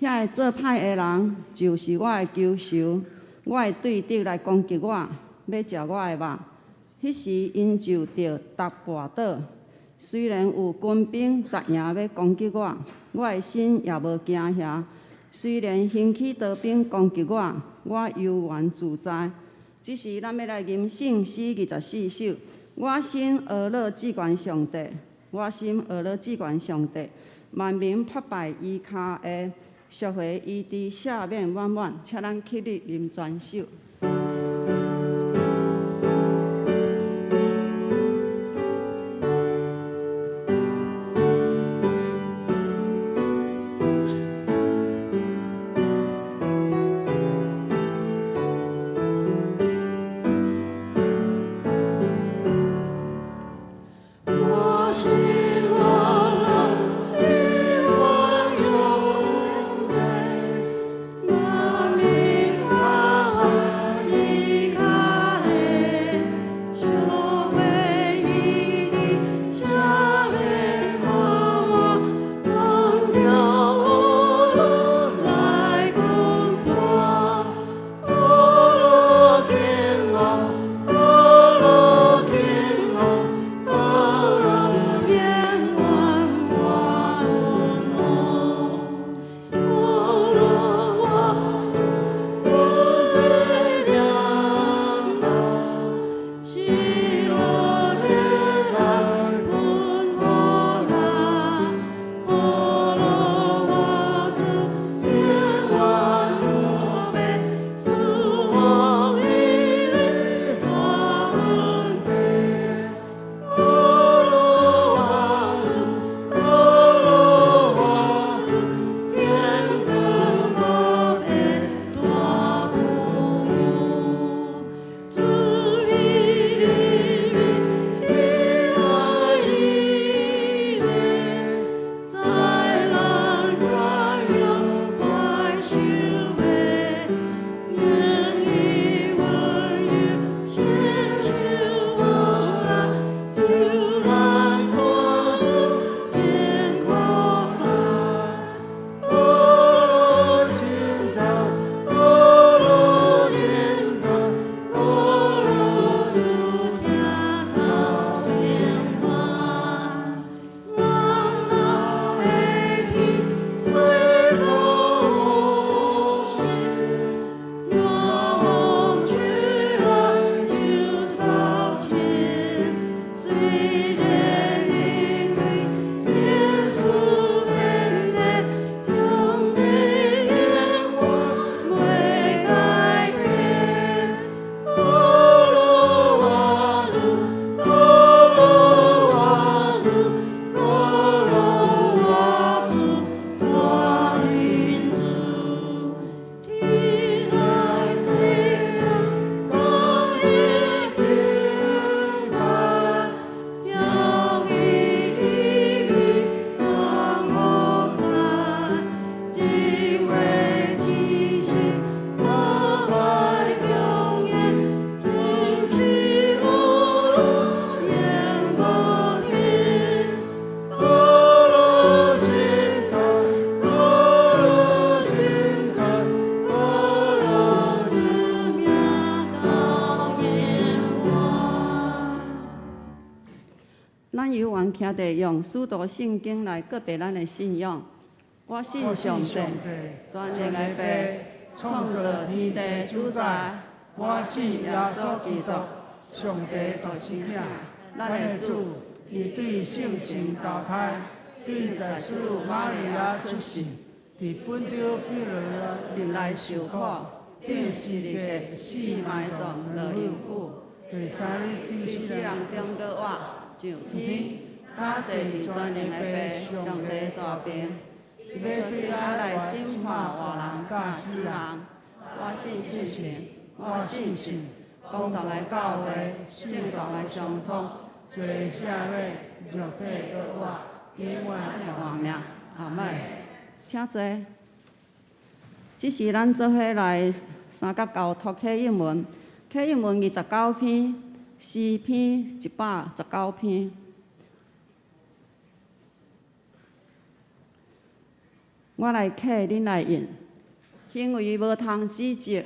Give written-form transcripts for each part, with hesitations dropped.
遐个做歹的人就是我的仇仇，我的對敵來攻擊我，欲食我的肉。彼時𪜶就著踏跋倒。雖然有軍兵紮營欲攻擊我，我的心也無驚嚇。雖然興起刀兵攻擊我，我悠然自在。這時咱欲來吟聖詩24首。我心呵咾至懸上帝，我心呵咾至懸上帝。萬民膜拜伊跤下，贖回伊的赦免滿滿。請咱起立啉全首。我心呵咾至懸上帝，萬民膜拜伊跤下，贖回伊的赦免滿滿，當著呵咾來敬拜，呵咾敬我，呵咾敬我，各人永遠活樂，呵咾我主的良能，喜樂的來噴我來，呵咾我主永遠無變，賜福伊的大恩典。呵咾我主，呵咾我主，堅強無變大富有，主伊的名起來裡面，在咱軟弱快受滅，用伊溫柔伸手來，救咱脫出艱苦難。呵咾稱讚，呵咾稱讚，呵咾主聽到永遠。人若會天吹作無心，若風吹來就掃盡。雖然因為耶穌免罪，上帝永遠袂改變。呵咾我主，呵咾我主，呵咾我主大恩主，天在世上當日敬拜，將伊起當雨傘，智慧知識膜拜恭敬，天賜呵咾永無停。呵咾稱讚，呵咾稱讚，呵咾主名到永遠。咱有緣徛佇用使徒信經來告白咱的信仰。我信我上帝，信上帝，全能的父，創造天地主宰。我信耶穌基督，上帝獨生囝，咱的主，伊對聖神投胎，對在使女瑪利亞出世，佇本丟彼拉入來受苦，釘十字架死埋葬落陰府，第三日對對死人中閣活，上天，搭坐佇全能的父上帝大爿，欲對遐來審判活人佮死人。我信聖神，我信神，公同的教會，聖徒的相通，罪赦免，肉體閣活，永遠活命。阿門。請坐。這是咱做伙來三角交託啟應文，啟應文29篇，詩篇119篇。我來啟，恁來應。行為無通指責。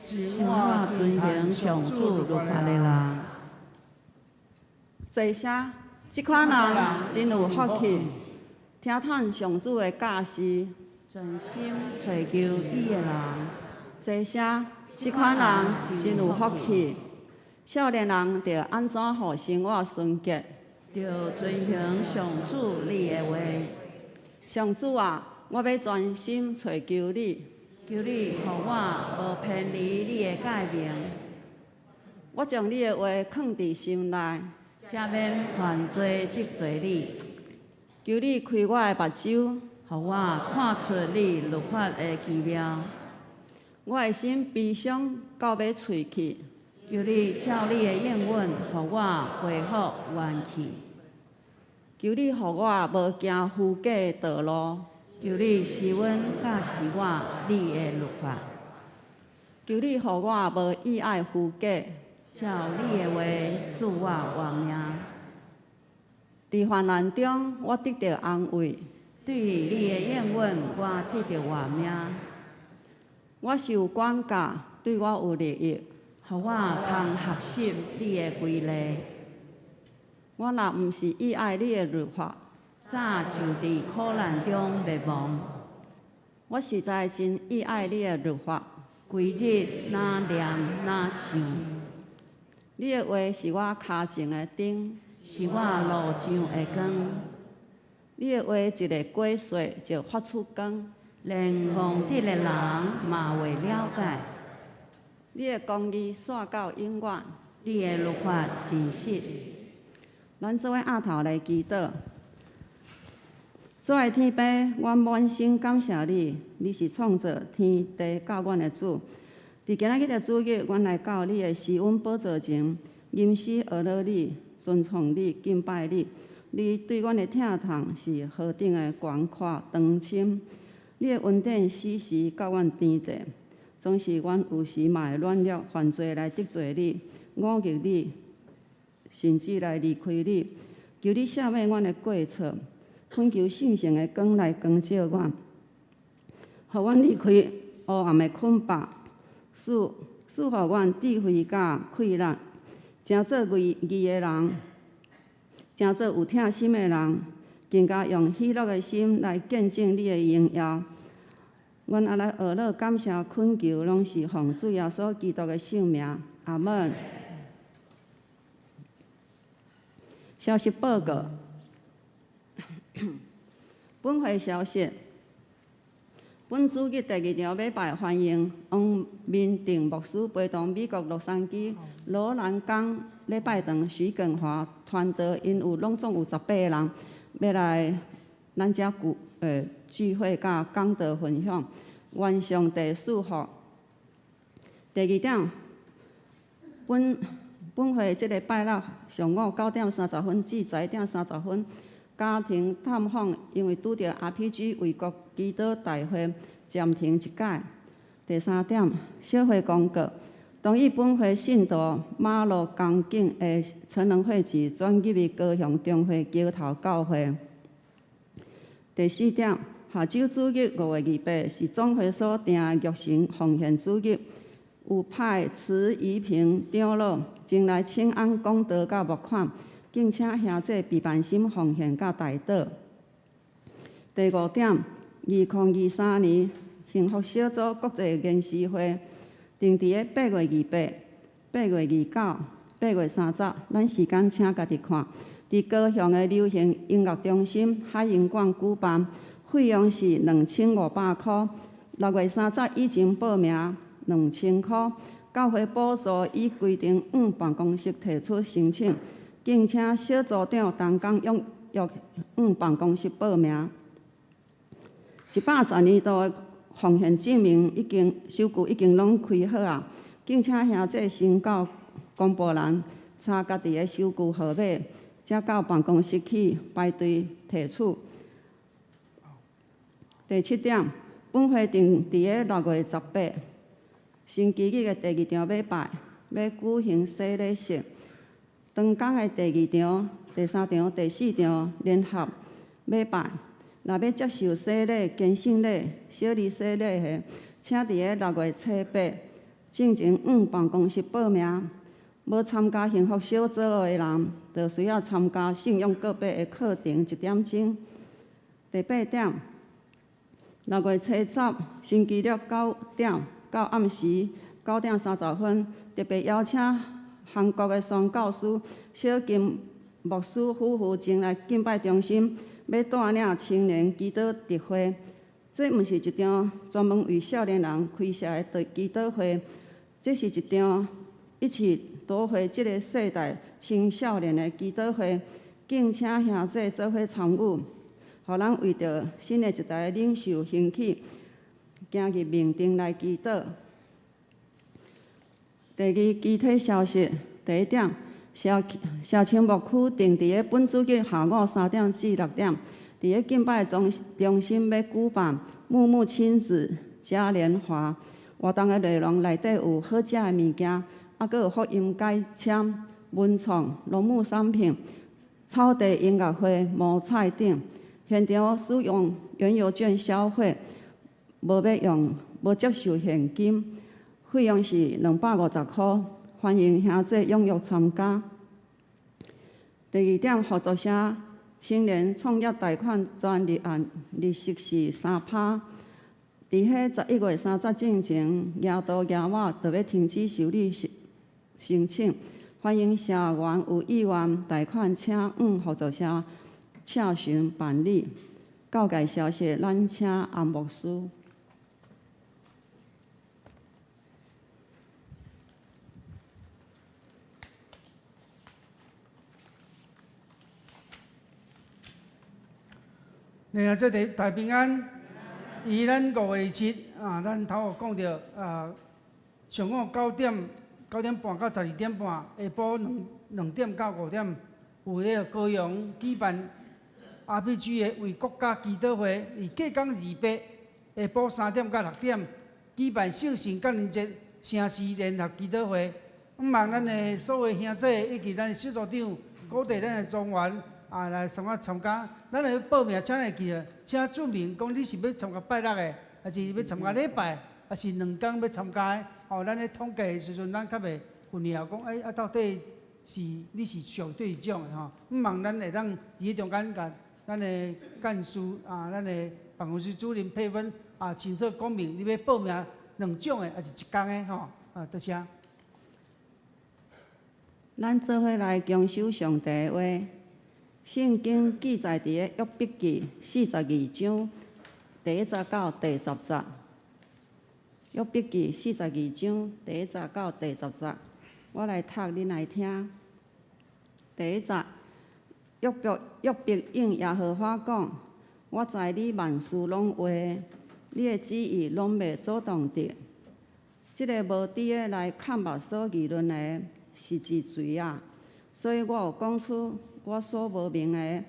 像我遵行上主律法的人。坐聲，這款人真有福氣，聽探上主的教示。專心揣求伊的人。坐聲，這款人真有福氣。少年人著按怎予生活純潔？著遵行上主你的話。上主啊，我欲專心揣求你。求你予我無偏離你的誡命。我將你的話囥佇心內，才免犯罪得罪你。求你開我的目睭，予我看出你律法的奇妙。我的心悲傷到欲碎去。求你照你的應允，予我恢復元氣。求你予我無行虛假的道路。求你施恩教示我你的律法。求你予我無意愛虛假。照你的話賜我活命。佇患難中，我得著安慰。對你的應允，我得著活命。我受管教，對我有利益。予我通學習你的規例。我若毋是意愛你的律法，早就佇苦難中滅亡。我實在真意愛你的律法。規日若念若想。你的話是我跤前的燈，是我路上的光。你的話一个過歲就發出光，連戇直的人嘛會了解。你的公義紲到永遠。你的律法真實。咱做伙徹頭來祈禱。主愛天父，阮滿心感謝你，你是創造天地佮阮的主。佇今仔日的主日，阮來到你的施恩寶座前，吟詩學樂你，尊崇你，敬拜你。你對阮的疼痛是何等的廣闊長深，你的恩典時時佮阮佇綴。總是阮有時嘛會軟弱犯罪來得罪你，忤逆你，甚至來離開你。求你赦免阮的過錯，懇求聖神的光來光照阮，予阮離開黑暗的捆綁，賜予阮智慧佮氣力，成做義的人，成做有疼心的人，更加用喜樂的心來見證你的榮耀。阮按呢學樂感謝懇求，攏是奉主耶穌基督的聖名。阿門。消息報告。本會消息。本主日第二場禮拜歡迎黃明定牧師陪同美國洛杉磯羅蘭崗禮拜堂徐耿華傳道，𪜶有攏總有18個人欲來咱遮聚會佮講道分享，願上帝賜福。第二點，本會這个拜六上午9點30分至11點30分，家庭探訪，因為拄著 RPG 為國祈禱大會暫停一擺。第三點，小會公告，同意本會信徒馬路江景的成人會籍轉入去高雄中會橋頭教會。第四點，下週主日5月28是總會所訂的玉成奉獻主日，有派慈怡平長老前來請安講道佮募款，敬請兄弟備辦心奉獻佮代禱。第五點，2023年幸福小組國際研習會，定佇咧8月28、8月29、8月30，咱時間請家己看。佇高雄的流行音樂中心海音館舉辦，費用是2500箍。6月30以前報名2000箍。教會補助依規定向辦公室提出申請，敬請小組長同工踴躍向辦公室報名。110年度的奉獻證明已經收據已經攏開好啊，敬請兄弟先到公布欄查家己的收據號碼，才到辦公室去排隊提取。第七點，本會定佇咧6月18星期日的第二場禮拜，欲舉行洗禮式。當工的第二場、第三場、第四場聯合禮拜，若欲接受洗禮、堅信禮、小兒洗禮的，請佇个六月初八進前往辦公室報名。無參加幸福小組的人，就需要參加信仰告白的課程一點鐘。第八點，六月初十星期六九點到暗時9點30分，特別邀請韓國的宣教師小金牧師夫婦前來敬拜中心，欲帶領青年祈禱特會。這毋是一場專門為少年人開設的祈禱會，這是一場一起奪回這个世代青少年的祈禱會。敬請兄弟做伙參與，予咱為著新的一代領袖興起，行入命定來祈禱。第二，其他消息。第一點，社青牧區定佇个本主日下午3點至6點，佇个敬拜中中心欲舉辦牧牧親子嘉年華活動的內容內底有好食的物件，猶閣有福音解籤、文創、農牧產品、草地音樂會、摸彩等。現場使用園遊券消費，無欲用，無接受現金，費用是250箍，歡迎兄弟踴躍參加。第二點，合作社青年創業貸款專利案利息是3%，佇彼11月30進前，額度額滿就欲停止受理申請。歡迎社員有意願貸款，請往合作社洽詢辦理。教界消息，咱請洪牧師。來啊，這裡大平安。伊咱5月27啊，咱頭有講著啊，上午九點9點半到12點半，下晡2點到5點，有彼個高雄舉辦 RPG 的為國家祈禱會，佇隔工28下晡3點到6點，舉辦聖神降臨節城市聯合祈禱會。向望咱的所有兄弟以及咱的小組長，鼓勵咱的莊員啊來參加參加。咱來報名，請會記得，請注明講你是欲參加拜六的，還是欲參加禮拜，還是兩工欲參加的。哦，咱咧統計的時陣，咱較袂混淆，講欸啊，到底是你是屬佗一種的吼。向望咱會當佇中間共咱的幹事啊，咱的辦公室主任配分啊，清楚講明你欲報名兩種的，還是一工的吼。啊，多謝。咱做伙來遵守上帝的話。聖經記載佇个約伯記42章第一節到第十節。約伯記42章第一節到第十節，我來讀恁來聽。第一節，約伯應耶和華講：我知你萬事攏有，你的旨意攏袂阻擋得。這个無佇个來看目所議論的，是一槌仔，所以我有講出我所無明的，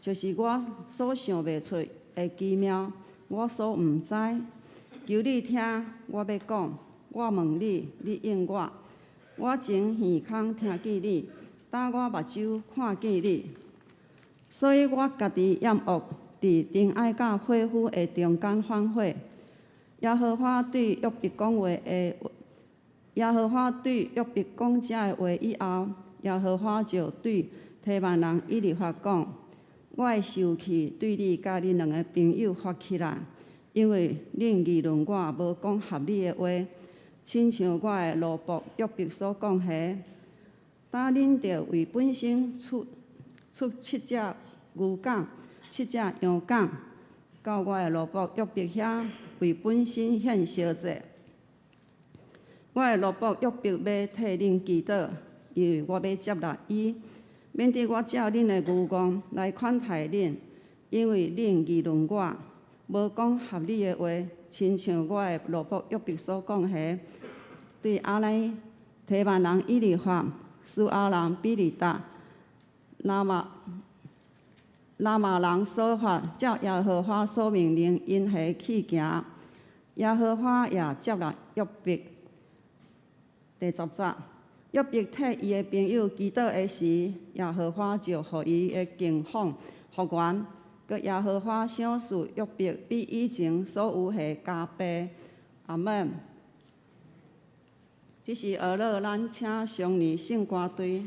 就是我所想袂出的奇妙，我所毋知。求你聽我欲講，我問你，你應我。我前耳孔聽見你，擔我目睭看見你。所以我家己厭惡，佇塵埃佮火烌的中間反悔。耶和華對約伯講話的，耶和華對約伯講這个話以後，耶和華就對提幔人以利法講：我的受氣對你佮恁兩个朋友發起來，因為恁議論我無講合理的話，親像我的奴僕約伯所講的。當恁著為本身出出七隻牛犅、七隻羊犅，到我的奴僕約伯遐為本身獻燒祭。我的奴僕約伯欲替恁祈禱，因為我欲接納伊，免得我照恁的愚戇來款待恁，因為恁議論我，無講合理的話，親像我的奴僕約伯所講的。對按呢，提幔人以利法、書亞人比利達、拿瑪人瑣法，照耶和華所命令𪜶的去行。耶和華也接納約伯。第十節，約伯替伊的朋友祈禱的時，耶和華就予伊的境況復原，閣耶和華賞賜約伯比以前所有的加倍。阿門。這是學樂，咱請上年聖歌隊。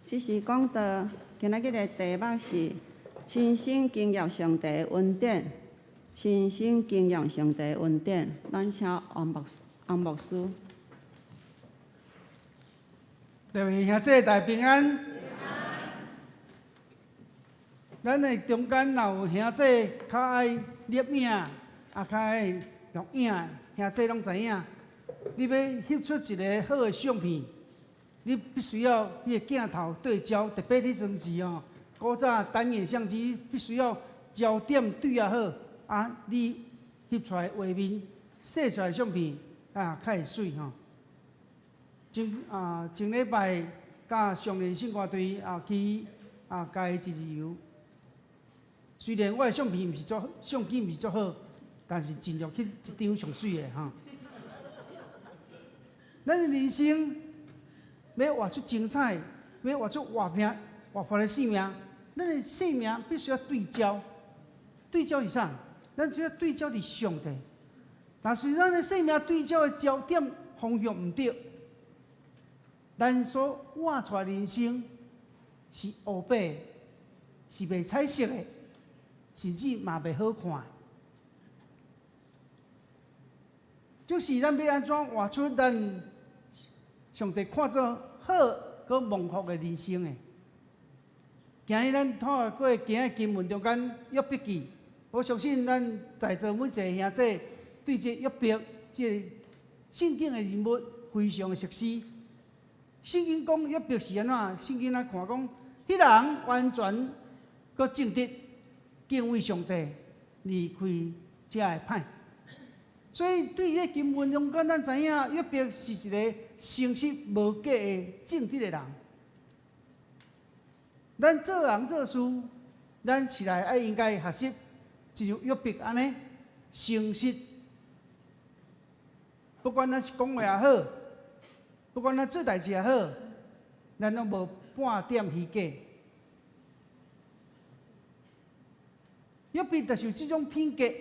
這是講到今仔日的題目是親身經驗上帝的恩典，親身經驗上帝的恩典。咱請王牧師，王牧師。各位兄弟大平安。咱的中間若有兄弟較愛攝影，啊較愛錄影，兄弟攏知影。你欲翕出一个好的相片，你必須要你的鏡頭對焦，特別彼陣時吼，古早單眼相機必須要焦點對啊好，啊你翕出來畫面，洗出來相片啊較會媠吼。前啊前禮拜佮上連聖歌隊啊去啊嘉義一日遊，雖然我的相片毋是足相機毋是足好，但是盡量翕一張上媠的吼。咱的人生欲活出精彩，欲活出活命、活潑的生命，咱的生命必須要對焦。對焦是啥？咱只要對焦佇上帝。但是咱的生命對焦的焦點方向毋對，咱所活出來的人生是烏白，是袂彩色的，甚至嘛袂好看。就是咱欲按怎活出咱上帝看做好閣蒙福的人生的？今日咱透過今日經文中間約伯記，我相信咱在座每一個兄弟對這約伯這个聖經的人物非常熟悉。聖經講約伯是按怎？聖經咱看講，彼人完全閣正直，敬畏上帝，離開這个歹。所以對這個經文中間，咱知影約伯是一個誠實無假的正直的人。咱做人做事，咱起來愛應該學習，就像約伯按呢誠實。不管咱是講話也好，不管咱做代誌也好，咱攏無半點虛假。約伯就是有這種品格，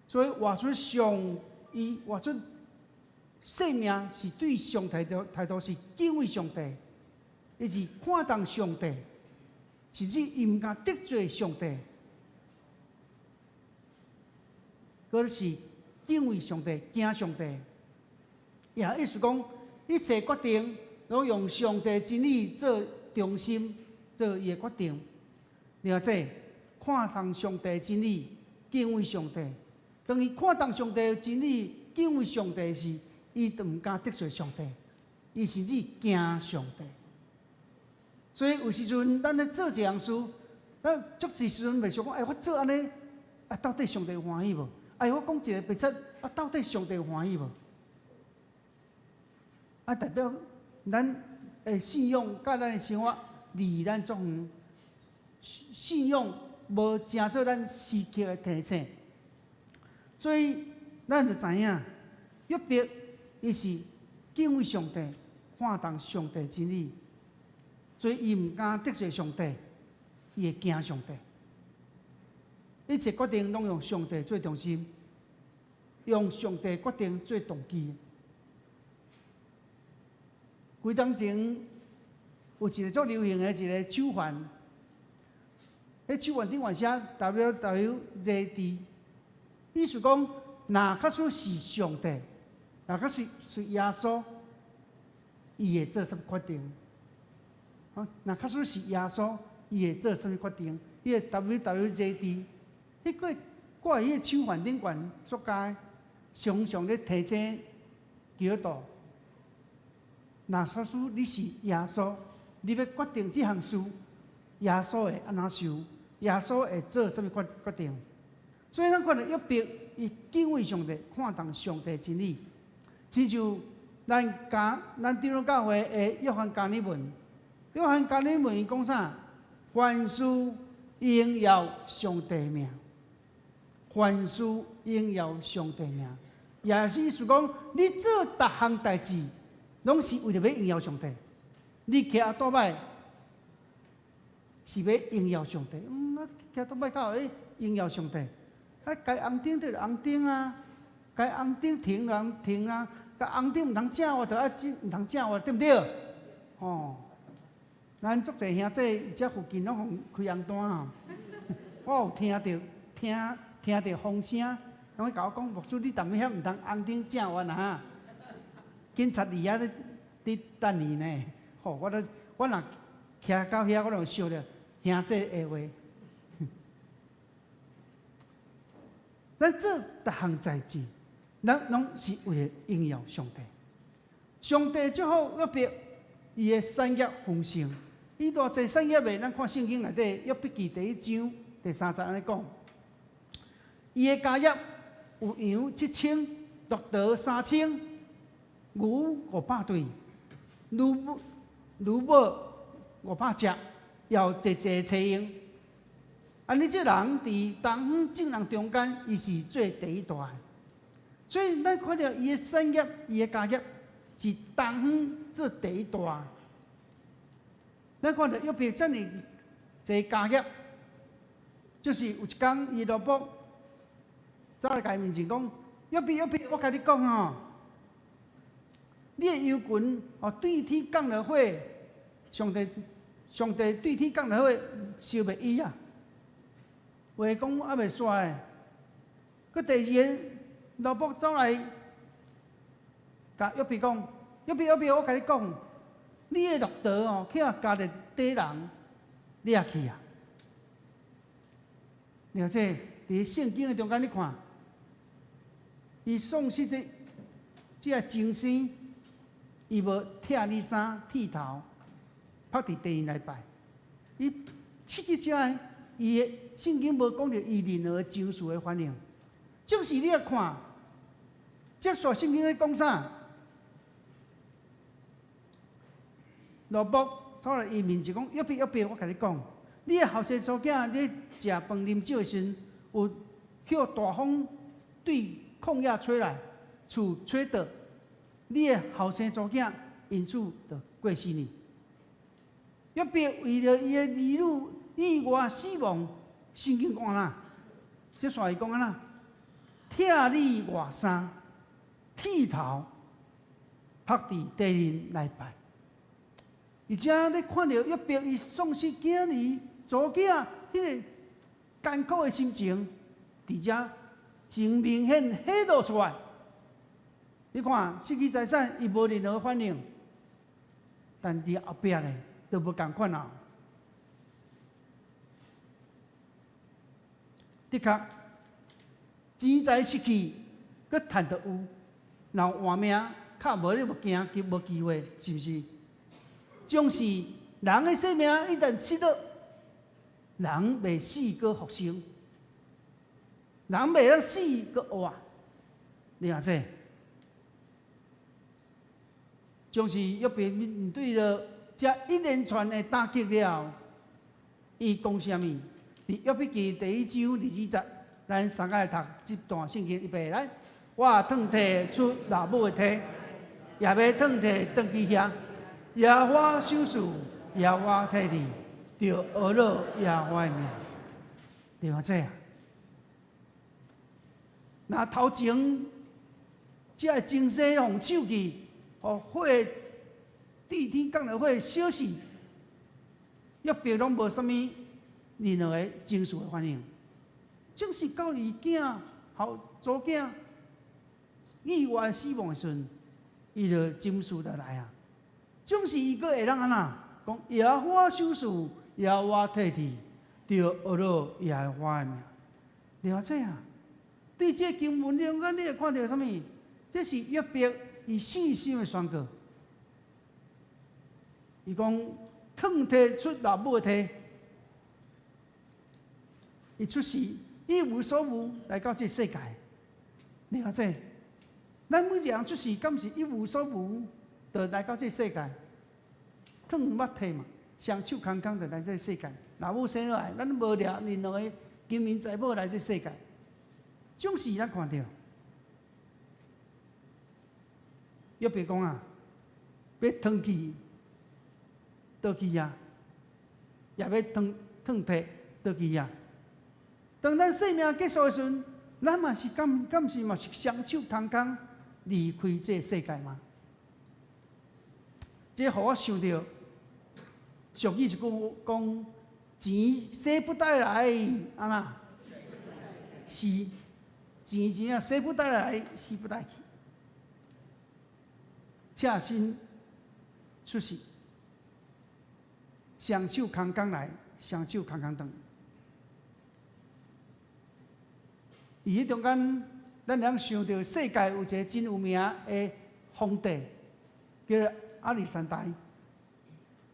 所以活出上，伊活出生命是對上帝的態度是敬畏上帝，伊是看重上帝，甚至伊毋敢得罪上帝，閣是敬畏上帝、驚上帝。也意思講，一切決定攏用上帝真理做中心，做伊的決定。另外，這看重上帝真理，敬畏上帝。當伊看重上帝真理，敬畏上帝時，伊就毋敢得罪上帝，伊甚至驚上帝。所以有時陣，咱咧做一項事，咱足濟時陣袂想講，哎，我做按呢，啊，到底上帝有歡喜無？哎，我講一个白賊，啊，到底上帝有歡喜無？啊，代表咱的信仰佮咱的生活離咱足遠，信仰無成做咱時刻的提醒。所以咱就知影，約伯伊是敬畏上帝，看重上帝真理，所以伊毋敢得罪上帝，伊會驚上帝。一切決定攏用上帝做中心，用上帝決定做動機。幾冬前有一个足流行的一个手環，彼手環頂懸寫 WWJD，意思講，若假使是上帝，若假使是耶穌，伊會做啥物決定？啊，若假使是耶穌，伊會做啥物決定？彼个 WWJD，彼個掛佇彼個手環頂懸，作家常常咧提醒基督徒。若假使你是耶穌，你欲決定這項事，耶穌會按怎想？耶穌會做啥物決定？所以咱看著約伯，伊敬畏上帝，看重上帝真理。親像咱家咱長老教會的約翰加爾文，約翰加爾文伊講啥？凡事榮耀上帝名，凡事榮耀上帝名，也是意思講，你做逐項代誌，攏是為著欲榮耀上帝。你騎歐多擺是欲榮耀上帝，啊，騎歐多擺較會榮耀上帝。啊，該紅燈就紅燈啊，該紅燈停就停啊，該紅燈毋通正我，就愛毋通正我，對毋對？吼，咱足濟兄弟遮附近攏予開紅單吼，我有聽著聽聽著風聲，攏共我講牧師，你踮遐毋通紅燈正彎啊！警察佇遐咧佇等你呢，吼！我都我若騎到遐，我就想著兄弟的話。咱做逐項代誌，咱攏是為了榮耀上帝。上帝祝福約伯，伊的產業豐盛。伊偌濟產業的，咱看聖經內底約伯記第一章第三節按呢講，伊的家業有羊7000，駱駝3000，牛500對，驢母500隻，也有濟濟妻嬰。按呢，這人佇東方眾人中間，伊是做第一大的。所以咱看著伊的產業，伊的家業是東方做第一大。咱看著約伯遮爾濟家業，就是有一工伊老母走來共伊面前講：約伯，約伯，我共你講吼，你的羊群哦對天降落火，上帝上帝對天降落火燒袂伊啊！話講猶未煞咧，閣第二个老母走來，共約伯講：約伯，約伯，我共你講，你的駱駝哦，去予迦勒底人掠去啊！了解？佇聖經的中間，你看，伊喪失這個親生，伊無拆你衫剃頭，伏佇地來拜。伊失去這个，伊的聖經無講著伊任何情緒的反應，就是你來看，這煞聖經咧講啥？羅伯走來伊面前講：約伯，約伯，我共你講，你的後生查某囝咧食飯啉酒的時陣，有予大風對曠野吹來，樹吹倒，你的後生查某囝因此就過身去。約伯為著伊的兒女意外死亡，聖經講按怎？這煞伊講按怎？拆你外衫，剃頭，伏佇地面來拜。而且你看著約伯伊喪失囝兒、查某囝，彼個艱苦的心情，佇遮真明顯顯露出來。你看失去財產，伊無任何反應，但佇後壁咧，都無仝款啊。的確，錢財失去，閣趁著有，若換命，較無你無驚，無機會，是毋是？總是人的生命一旦失落，人袂死閣復生，人袂當死閣活，你看這，總是約伯面對著這一連串的打擊了後，伊講啥物？佇約伯記第一章二節，咱三個來讀這段聖經，預備來。我褪體出老母的體，也欲褪體轉去遐。耶和華賞賜，耶和華提去，著呵咾耶和華的名。對無這啊？若頭前這个前世予搶去，予火對天降落火燒死，約伯攏無啥物任何的情緒的反應，總是到伊囝後查囝意外死亡的時陣，伊就情緒就來啊。總是伊閣會當按怎講？耶和華賞賜，耶和華提去，著呵咾耶和華的名。了解啊？對這經文中間，你會看著啥物？這是約伯伊信心的宣告。伊講：褪體出老母的體，伊出世一無所有來到這世界。了解？咱每一個人出世，敢是一無所有，就來到這世界？褪肉體嘛，雙手空空就來這世界。老母生落來，咱無掠任何的金銀財寶來這世界。總是咱看著，約伯講啊，欲褪去，倒去啊，也欲褪褪體倒去啊。當咱生命結束的時陣，咱嘛是敢敢是嘛是雙手空空離開這個世界嗎？這予我想著，俗語一句講：錢洗不帶來，按怎？是錢錢啊，洗不帶來，死不帶去。赤身出世，雙手空空來，雙手空空轉。佇彼中間，咱會當想著世界有一个真有名的皇帝，叫做亞歷山大。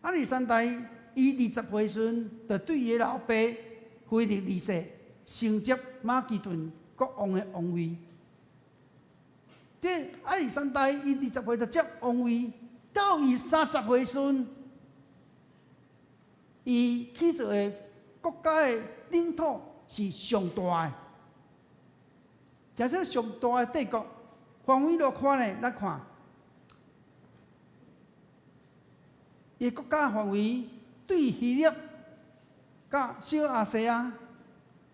亞歷山大伊20歲時陣，就對伊的老爸腓力二世承接馬其頓國王的王位。這亞歷山大伊20歲就接王位，到伊30歲時陣，伊起做的國家的領土是上大的。假設上大的帝國範圍偌寬呢？咱看，伊國家範圍對希臘、到小亞細亞、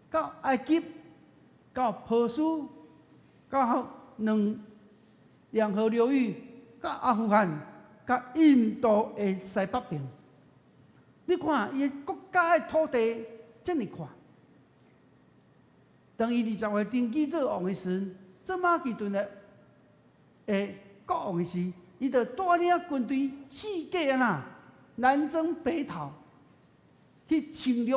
到埃及、到波斯、到兩河流域、到阿富汗、到印度的西北邊。你看伊國家的土地遮爾闊。當伊20歲登基做王的時陣，做馬其頓的國王的時，伊就帶領軍隊四界按怎南征北討，去侵略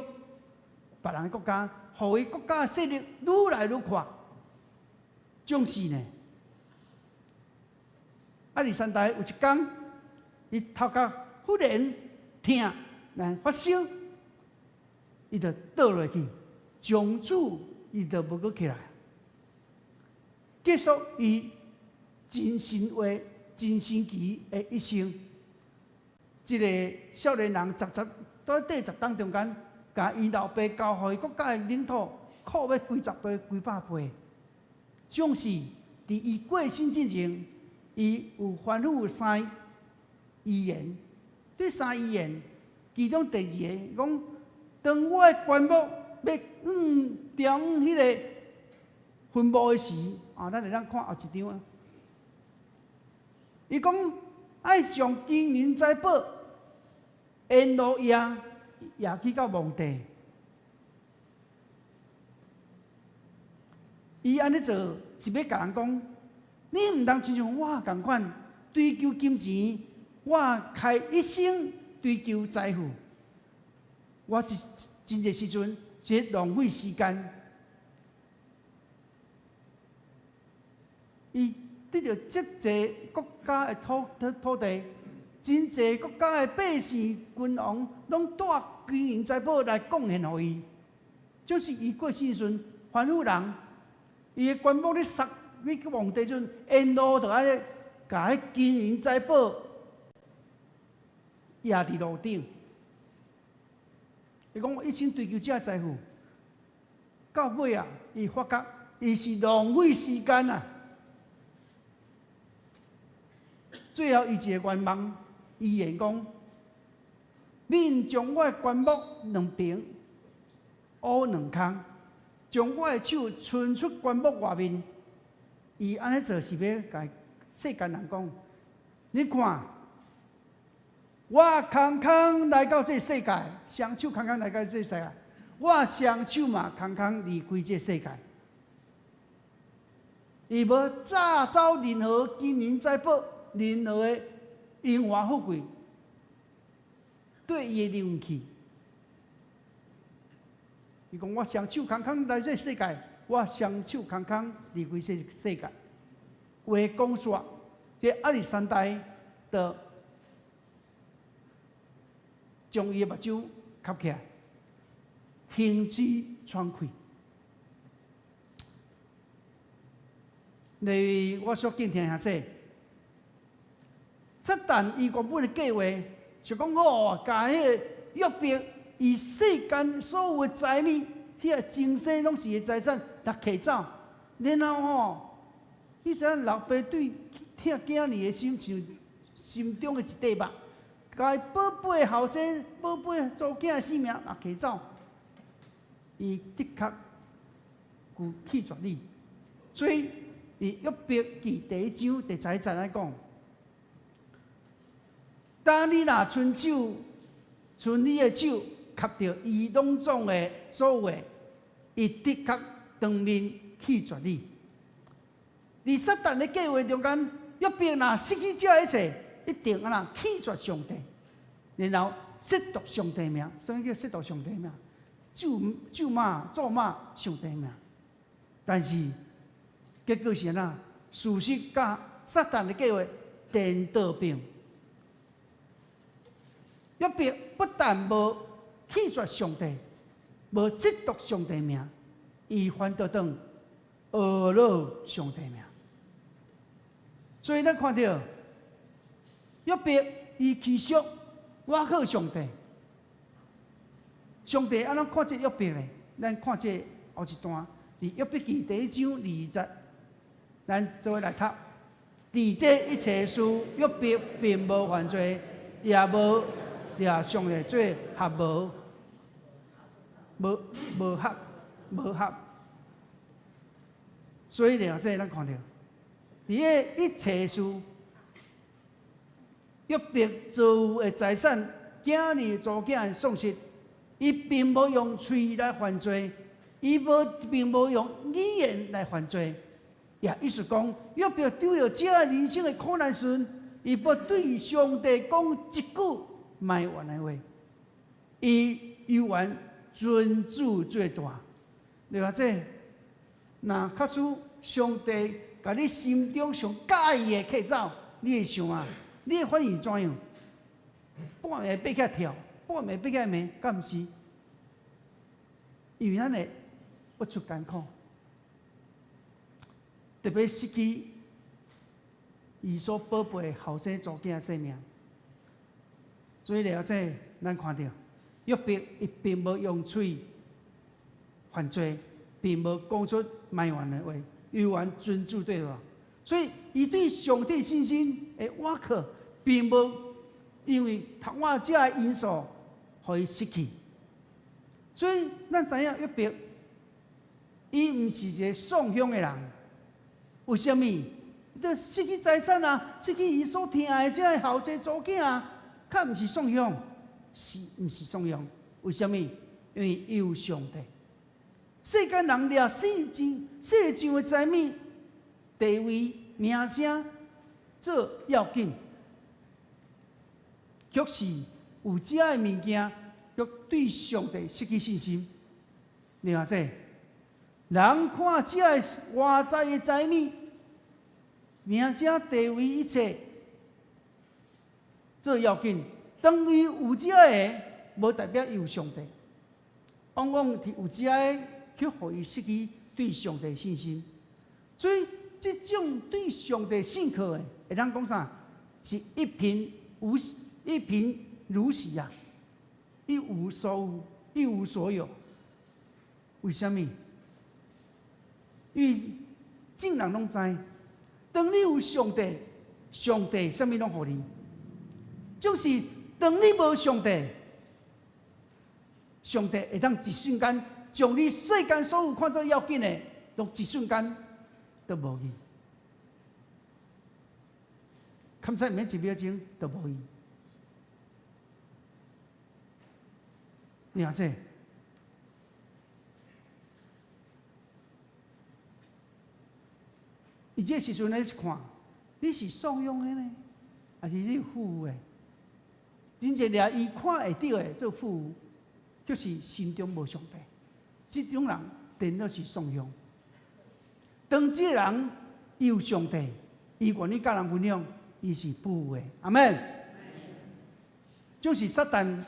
別人國家，予伊國家勢力愈來愈闊。總是呢，亞歷山大有一工，伊頭殼忽然疼，來發燒，伊就倒落去，從此伊就無閣起來。結束伊真神話、真神奇的一生。這个少年人十十在八十冬中間，共伊老爸交予伊國家的領土，擴欲幾十倍、幾百倍。總是佇伊過身之前，伊有吩咐三遺言，對三遺言，其中第二个講：當我的棺木欲往吊往彼个墳墓的時，啊，咱會當看後一張啊。伊講愛將金銀財寶沿路掖掖去到墓地。伊按呢做是欲共人講，你毋通親像我仝款追求金錢，我開一生追求財富，我真真濟時陣是浪費時間。伊得著遮濟國家的土地，真濟國家的百姓君王，攏帶金銀財寶來貢獻予伊，就是伊過身時陣吩咐人。伊的棺木咧送去墓地陣，沿路就按呢，共彼金銀財寶掖佇路頂。伊講我一生追求這財富，到尾啊，伊發覺伊是浪費時間啊。最後，伊一个願望，遺言講：恁將我的棺木兩爿挖兩空。將我的手伸出棺木外面，伊按呢做是欲共世間人講：你看，我空空來到這世界，雙手空空來到這世界，我雙手嘛空空離開這世界。伊無詐走任何金銀財寶，任何的榮華富貴，綴伊的靈魂去。伊講我雙手空空來這世界，我雙手空空離開這世界。話講煞，這亞歷山大就將伊的目睭合起來，停止喘氣。你我所敬聽兄弟，撒旦伊原本的計劃就講好，共彼個約伯。伊世間所有的財物，彼个前世攏是伊的財產，逐提走，然後吼，你知影老爸對疼囝兒的心像心中的一塊肉，共伊寶貝後生、寶貝查某囝的性命也提走，伊的確有棄絕你。所以，佇約伯記第一章第十一節來講，當你若伸手，伸你的手。及著伊攏總的所有，伊的確當面棄絕你。佇撒旦的計劃中間，約伯若失去這一切，一定按怎棄絕上帝，然後褻瀆上帝名。啥物叫褻瀆上帝名？咒咒罵、咒罵上帝名。但是結果是按怎？事實佮撒旦的計劃顛倒變。約伯不但無棄絕上帝，無褻瀆上帝名，伊反倒轉呵咾上帝名。所以咱看著約伯伊起誓我靠上帝，上帝按怎看這約伯呢？咱看這後一段，佇約伯記第一章二節，咱做伙來讀。佇這一切事，約伯並無犯罪，也無掠上帝做合無無無合無合，所以呢，這咱看著，佇這一切事，約伯所有的財產、囝兒、查某囝的喪失，伊並無用喙來犯罪，伊無並無用語言來犯罪，也意思講，約伯拄著這人生的苦難時，伊無對上帝講一句埋怨的話，伊猶原尊主做大。你話這，若假使上帝共你心中上佮意的揢走，你會想啊？你的反應怎樣？半暝爬起來跳，半暝爬起來罵，敢毋是？因為咱會活出艱苦，特別失去伊所寶貝後生查某囝性命。所以了這，咱看著約伯伊並無用喙犯罪，並無講出埋怨的話，猶原尊主做大。所以，伊對上帝信心的倚靠，並無因為讀我這个因素，予伊失去。所以，咱知影約伯，伊毋是一个喪享的人。為啥物？伊都失去財產啊，失去伊所疼愛的這个後生查某囝啊，較毋是喪享，是毋是喪享？為啥物？因為伊有上帝。世間人掠世上的財物、地位、名聲做要緊，卻是有這个物件，卻對上帝失去信心。你話這人看這个外在的財物、名聲、地位一切做要緊，當伊有這个，無代表伊有上帝。往往佇有這个，卻予伊失去對上帝信心。所以，這種對上帝信靠的，會當講啥？是一貧如洗啊，一無所有，一無所有。為啥物？因為眾人攏知，當你有上帝，上帝啥物攏予你。就是當你無上帝，上帝會當一瞬間將你世間所有看做要緊的，攏一瞬間都無去。崁差毋免一秒鐘都無去。你看這，伊這時陣咧看，你是喪享的呢，還是你富有的？真濟掠伊看會著的做富有，就是心中無上帝。這種人顛倒是喪享。當這個人伊有上帝，伊願意佮人分享，伊是富有的。阿們。就是撒旦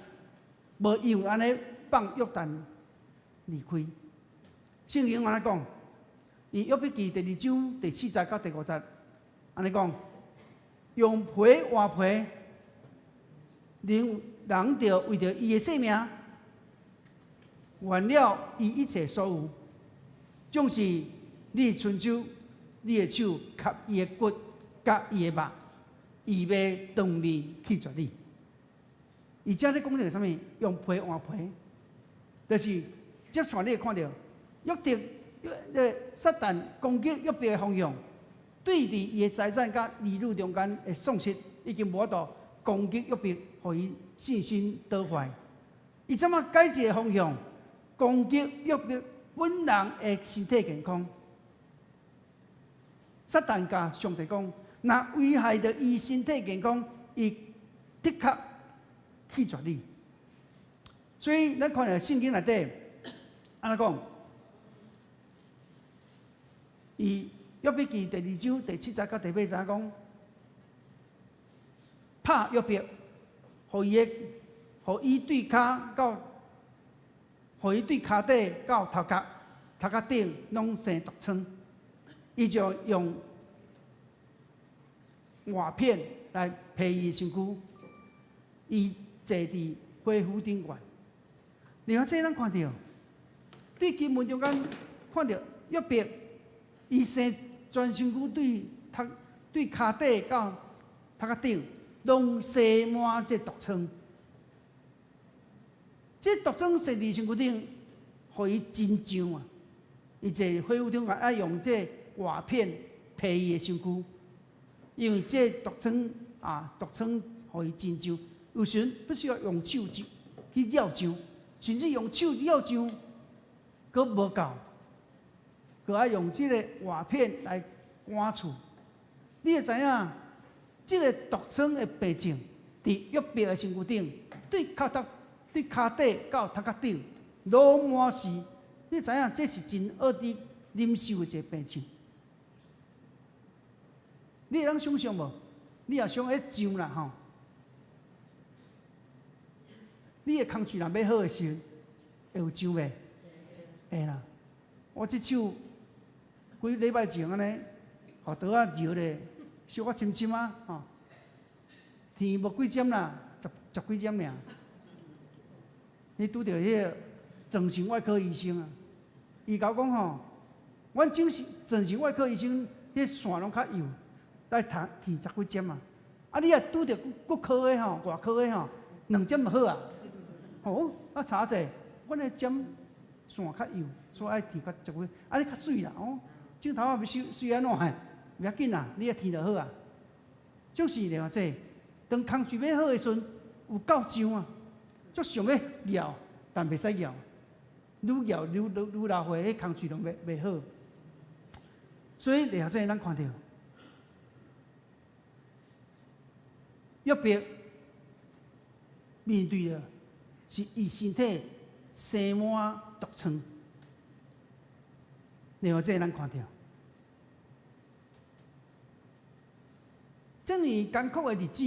無因為按呢放約旦離開。聖經按呢講，佇約伯記第二章第四節到第五節，按呢講，用皮換皮，人著為著伊的性命，還了伊一切所有，總是你的伸手、你的手挾伊的骨、佮伊的肉，伊欲當面棄絕你。伊遮咧講著啥物？用皮換皮，就是接紲你會看著約伯約撒旦攻擊約伯的方向，對佇伊的財產佮兒女中間的喪失，已經無法度攻擊約伯，予伊信心倒壞。伊這馬改一個方向，攻擊約伯本人的身體健康。撒旦共上帝講，若危害著伊身體健康，伊的確棄絕你。所以咱看著聖經內底，按怎講？伊約伯記第二章第七節到第八節講，拍約伯，予伊的，予伊對跤到，予伊對跤底到頭殼，頭殼頂攏生毒瘡，伊就用瓦片來披伊身軀，伊坐佇火斧頂懸。你看這咱看著，對經文中間看著約伯，伊生全身軀對頭對跤底到頭殼頂，攏生滿這毒瘡。這毒瘡生佇身軀頂，予伊真脹啊！伊坐火斧頂懸，愛用這瓦片披伊的身軀，因為這毒瘡啊，毒瘡予伊真脹。有時陣必須要用手去繞上，甚至用手繞上，閣無夠，閣愛用這个瓦片來趕除。你會知影，這个毒瘡的病症，佇約伯的身軀頂，對跤頭、對跤底到頭殼頂，攏滿是。你知影，這是真惡佇忍受的一个病症。你會當想像無？你若想彼癢啦吼，你的空喙若欲好的時陣，會有癢袂？會啦。我這手幾禮拜前按呢，予刀仔蹂咧，小可深深啊，吼，天無幾針啦，十十幾針爾。你拄著彼个整形外科醫生啊，伊共我講吼，阮整形整形外科醫生，彼線攏較幼，愛貼貼十幾針啊。啊，你若拄著骨科的吼，外科的吼，兩針就好啊。哦，啊查者，阮的針線較幼，所以愛貼較十幾。啊，你較媠啦，哦，剪頭髮欲媠媠按怎的？袂要緊啦，你愛貼就好啊。就是了這，當空喙欲好的時陣，有夠癢啊，足想欲咬，但袂使咬，愈咬愈愈愈流血，彼空喙攏袂袂好。所以了這，咱看著約伯面對的是伊身體生滿毒瘡。了這，咱看著這麼艱苦的日子，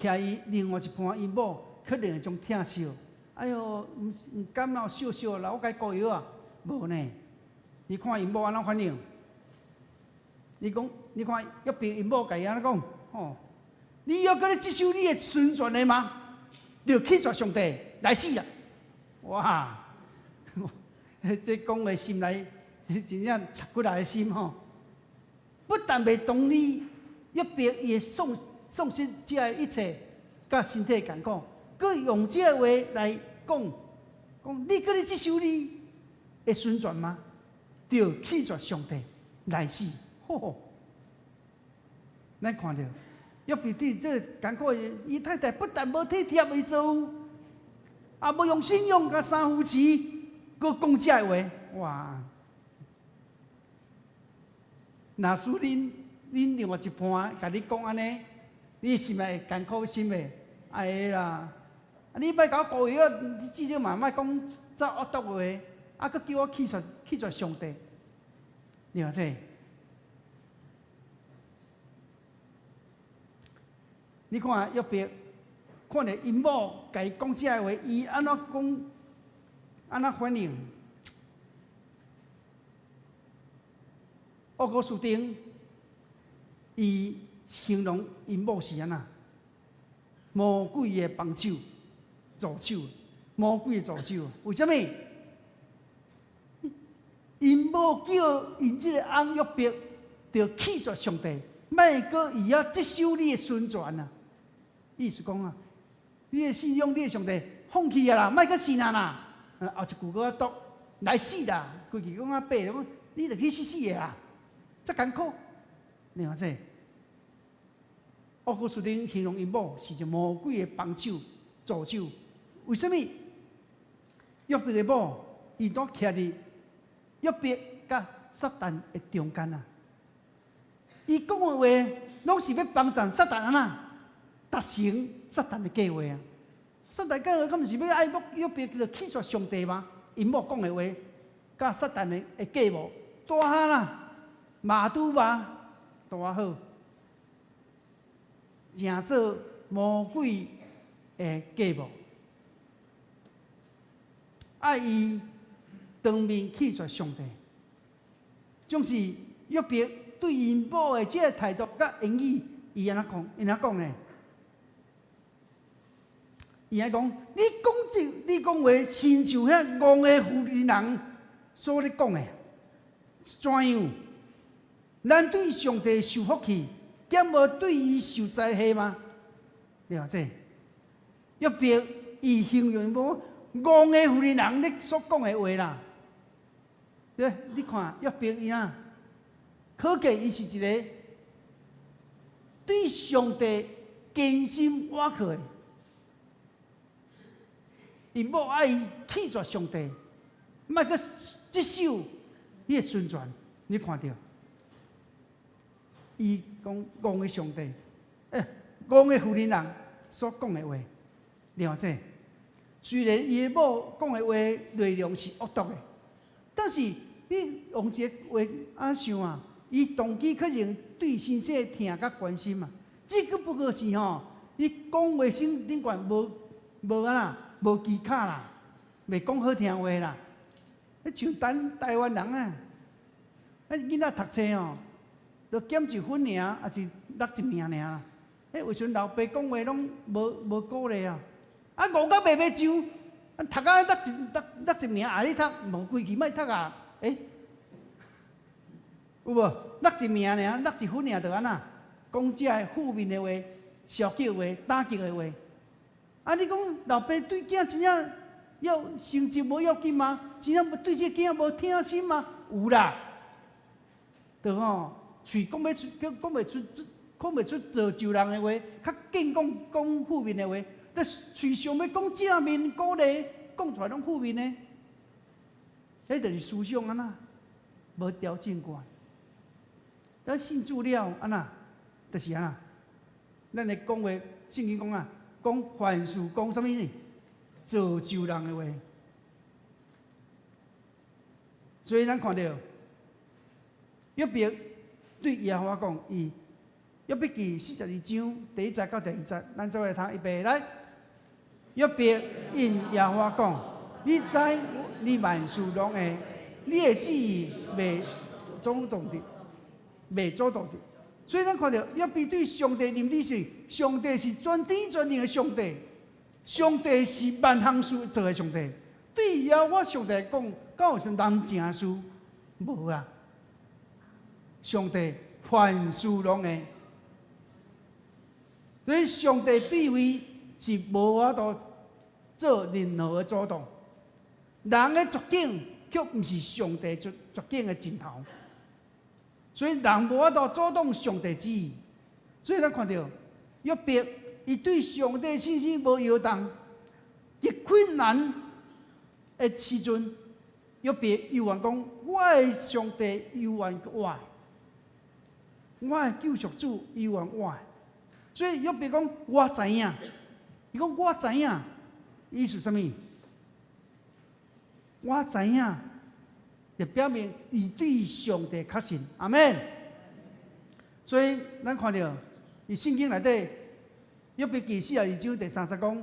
徛伊另外一伴𪜶某，可能會種疼惜。哎喲，毋是毋甘啦，笑笑啦，我共伊顧藥啊，無呢。你看𪜶某按怎反應？你講，你看約伯𪜶某共伊按怎講？吼，你猶閣咧接受你的孫權的嗎？著棄絕上帝來死啦！哇，這講話心內真正插骨力的心吼。不但袂同理約伯伊的喪喪失這个一切，佮身體艱苦，閣用這个話來講，講你閣咧接受你的孫權嗎？著棄絕上帝來死！吼！咱看著約伯佇這個艱苦的，伊太太不但無體貼伊做，也無用信仰共相扶持，閣講這个話，哇！若使恁恁另外一伴共你講按呢，你心內會艱苦心袂？會啦！啊，你莫共我顧藥，你至少嘛莫講遮惡毒話，啊，閣叫我棄絕棄絕上帝，你話這？你看約伯，看著𪜶某共伊講這个話，伊按怎講？按怎反應？奧古斯丁，伊形容𪜶某是按怎？魔鬼的幫手、助手，魔鬼的助手。為啥物？𪜶某叫𪜶這个翁約伯，著棄絕上帝，莫閣伊遐接受你的孫權啊！意思講啊，你的信仰，你的上帝放棄啊啦，莫閣信啊啦！後一句閣較毒，來死啦！規句講啊白，講你著去死死的啦！遮艱苦，你看這，奧古斯丁形容𪜶某是一魔鬼的幫手、助手。為啥物？約伯的某，伊都徛佇約伯佮撒旦的中間啊！伊講的話，攏是欲幫助撒旦按怎達成撒旦的計劃啊！撒旦計劃，敢毋是欲愛約伯著棄絕上帝嗎？𪜶某講的話，佮撒旦的的計謀，大漢啦！馬拄吧，拄仔好，成做魔鬼的計謀，愛伊當面棄絕上帝，總是約伯對𪜶某的這个態度佮言語，伊按怎講？伊按怎講呢？伊按講：你講這，你講話，親像遐戇的婦人所咧講的，怎樣？咱對上帝受福氣，敢無對伊受災禍嗎？對吧？這約伯伊形容無戇的婦人咧所講的話啦。你你看約伯伊啊，可見伊是一个對上帝堅心倚靠的。𪜶某愛伊棄絕上帝，莫閣接受彼个孫權，你看著。伊講戇的上帝，五个婦人人所講的話，了解。雖然伊的某講的話內容是惡毒的，但是你用這個話按想啊，伊動機可能對先生的疼佮關心嘛。這個不過是吼，伊講話先頂懸無無啊啦，無技巧啦，袂講好聽話啦。你像咱台灣人啊，彼囡仔讀冊吼，就減一分爾，抑是落一名爾啦。彼有時陣老爸講話攏無無鼓勵啊。啊，五甲袂欲上，啊，讀甲落一落落一名也咧讀，無規氣莫讀啊。欸，有無？落一名爾，落一分爾就按怎？講這个負面的話、消極話、打擊的話。啊，你講老爸對囝真正要成績無要緊嗎？真正對這个囝無疼心嗎？有啦，對吼，喙講欲出，講袂出，講袂出造就人的話，較緊講講負面的話。但喙上欲講正面鼓勵，講出來攏負面的，彼就是思想按怎無調整過來。咱信主了按怎，就是按怎，咱的講話，聖經講啊，講凡事講啥物呢？造就人的話。所以咱看著約伯對耶和華講，伊約伯記42章第一節到第二節，咱做伙讀預備來。約伯應耶和華講：你知你萬事攏會，你的旨意袂阻擋的，袂阻擋的。所以咱看著約伯對上帝認知是，上帝是全知全能的上帝，上帝是萬項事做的上帝。對耶和華上帝講，敢有啥難成事？無啦。上帝凡事攏會，所以上帝地位是無法度做任何的阻擋。人的絕境卻毋是上帝絕絕境的盡頭，所以人無法度阻擋上帝旨意。所以咱看著約伯，伊對上帝信心無搖動，極困難的時陣，約伯猶原講：我的上帝猶原活，我的救贖主猶原活。所以約伯講：我知影，伊講我知影，意思啥物？我知影，就表明伊對上帝確信。阿門。所以咱看著，佇聖經內底，約伯記42章第三節講，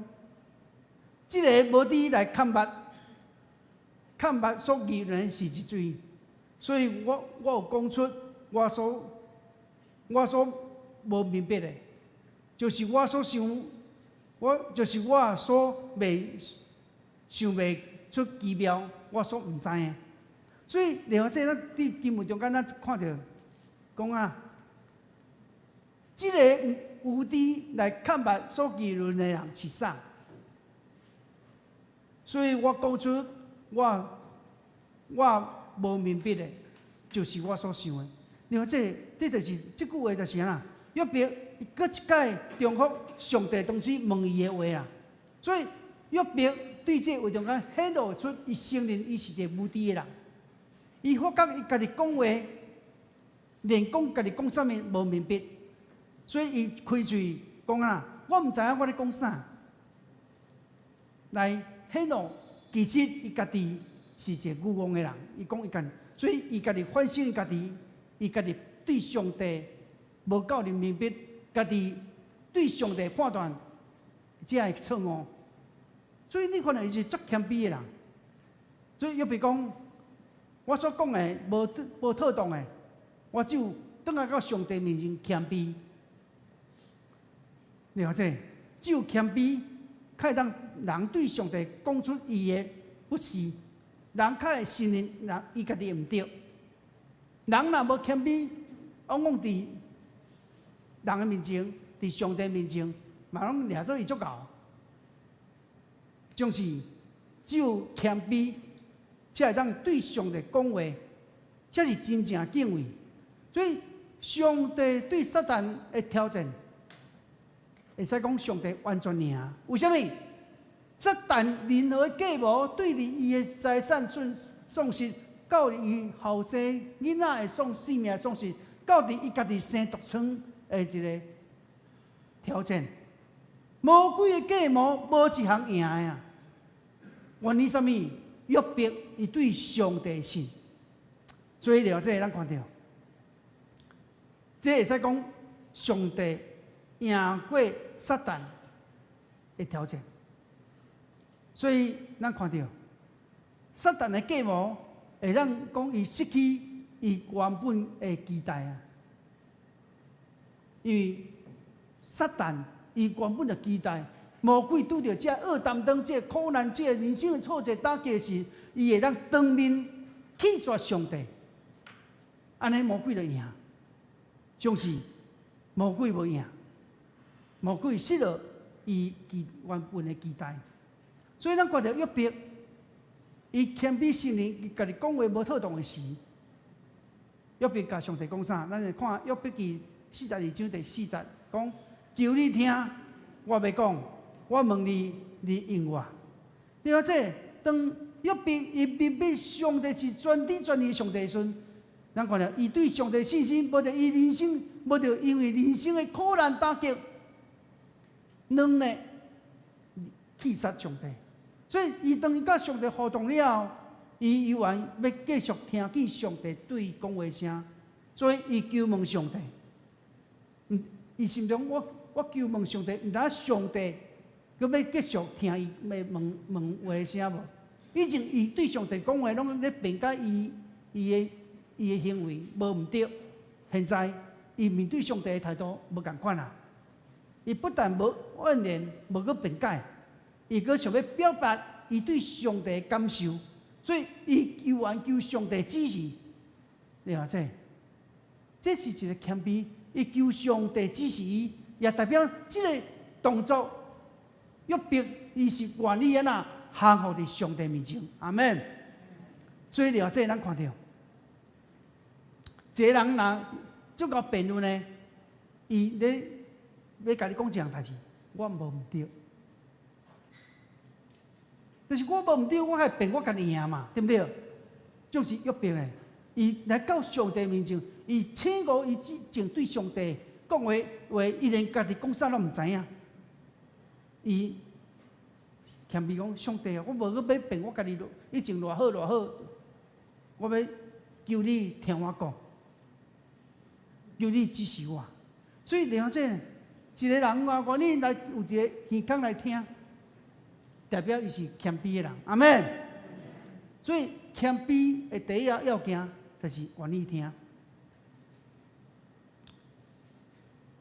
這个無知來勘察，勘察所議論是一罪，所以我我有講出我所我所無明白的，就是我所想，我就是我所袂想袂出奇妙，我所毋知的。所以，另外這咱佇經文中間，咱看著講啊，這个無知來勘察所議論的人是啥？所以我講出我我無明白的，就是我所想的。另外，這這就是這句話就是按怎？約伯伊閣一擺重複上帝當時問伊的話啦。所以約伯對這話中間顯露出伊承認伊是一个無知的人。伊發覺伊家己講話，連講家己講啥物無明白，所以伊開喙講啊，我毋知影我咧講啥，來顯露其實伊家己是一個愚戇的人。伊講伊家己，所以伊家己反省伊家己，伊家己對上帝無夠認明白，家己對上帝判斷才會錯誤。所以你看著伊是足謙卑的人。所以約伯講，我所講的無無妥當的，我只有轉來到上帝面前謙卑。了解，只有謙卑，才會當人對上帝講出伊的不是，人較會承認人伊家己毋對。人若無謙卑，往往佇人的面前，佇上帝面前，嘛攏掠做伊足𠢕。總是只有謙卑，才會當對上帝講話，才是真正敬畏。所以上帝對撒旦的挑戰，會使講上帝完全贏。為啥物？撒旦任何計謀對佇伊的財產損喪失，到伊後生囡仔的喪性命喪失，到佇伊家己生毒瘡的一個挑戰。魔鬼的計謀無一項贏的啊！原因啥物？約伯伊對上帝信，所以了這咱看著，這會使講上帝贏過撒旦的挑戰。所以咱看著撒旦的計謀，會當講伊失去伊原本的期待啊！因為撒旦伊原本的期待，魔鬼拄著這惡擔當、這苦難、這人生的挫折打擊時，伊會當當面棄絕上帝，按呢魔鬼就贏，總是魔鬼無贏，魔鬼失落伊原本的期待，所以咱看著約伯，伊謙卑承認伊家己講話無妥當的時，約伯共上帝講啥？咱來看約伯記42章第四節，講：求你聽，我欲講，我問你，你應我。你看這當約伯伊明白上帝是全知全能的上帝的時陣，咱看著伊對上帝信心，無著伊人生，無著因為人生的苦難打擊，軟弱棄殺上帝。所以伊當伊佮上帝互動了後，伊猶原欲繼續聽見上帝對伊講話聲，所以伊求問上帝。伊心中我求問上帝，毋知影上帝閣欲繼續聽伊欲問問話聲無？以前伊對上帝講話，攏咧辯解伊的行為無毋對。現在伊面對上帝的態度無仝款啊！伊不但無怨言，無閣辯解，伊閣想欲表達伊對上帝的感受，所以伊猶原求上帝指示。你看這，這是一個謙卑，伊求上帝指示伊，也代表這個動作，約伯伊是願意按怎降服佇上帝面前，阿門。所以了這咱看著，一個人若足夠辯論呢，伊咧欲共你講一項代誌，我無毋對，但是我無毋對，我愛辯我家己贏嘛，對毋對？就是約伯呢，伊來到上帝面前，伊醒悟伊之前對上帝講的話，伊連家己講啥攏毋知影。伊謙卑講：上帝啊，我無閣欲辯我家己以前偌好偌好，我欲求你聽我講，求你指示我。所以了這一個人若願意來有一個耳孔來聽，代表伊是謙卑的人。阿門。所以謙卑的第一個要件，就是願意聽。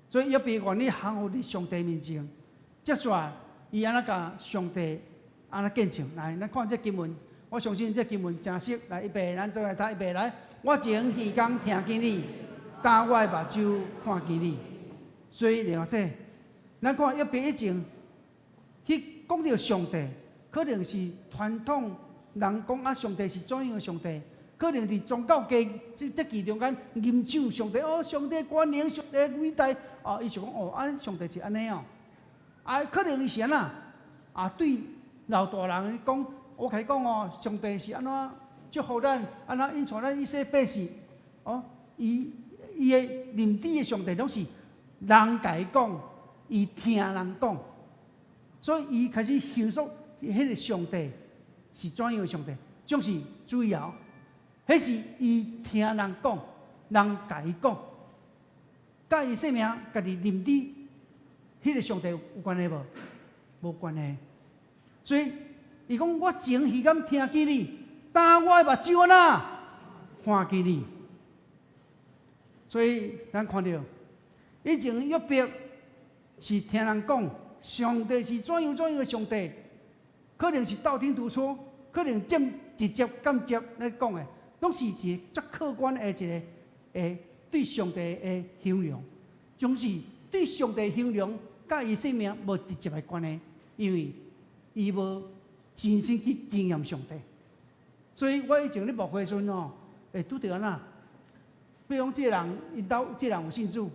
所以約伯願意降服佇上帝面前，接續伊按怎共上帝按怎見證？來，咱看這經文，我相信這經文誠熟。來，預備，咱做來讀預備來。我前耳孔聽見你，今我的目睭看見你。所以了這，咱看約伯以前去講著上帝，可能是傳統人講啊，上帝是怎樣的上帝？可能佇宗教界這其中間吟唱上帝哦，上帝權能，上帝偉大哦，伊想講哦，啊，上帝是按呢哦，啊，可能伊是按怎啊？對老大人講，我共你講哦，上帝是按怎祝福咱，按怎引帶咱一生百世哦，伊的認知的上帝攏是人共伊講，伊聽人講，所以伊開始形塑彼個上帝是怎樣的上帝，總是主要。彼是伊聽人講，人共伊講，佮伊生命家己認知，彼個上帝有關係無？無關係。所以伊講我前耳孔聽見你，今我的目睭按怎看見你。所以咱看著以前約伯是聽人講，上帝是怎樣怎樣的上帝，可能是道聽途說，可能間直接間接來講的。攏是一個足客觀的一個對上帝的形容，總是對上帝形容，佮伊生命無直接的關係，因為伊無親身去經驗上帝。所以我以前咧牧會時陣吼，會拄著按怎？比如講，這個人𪜶兜這個人有信主，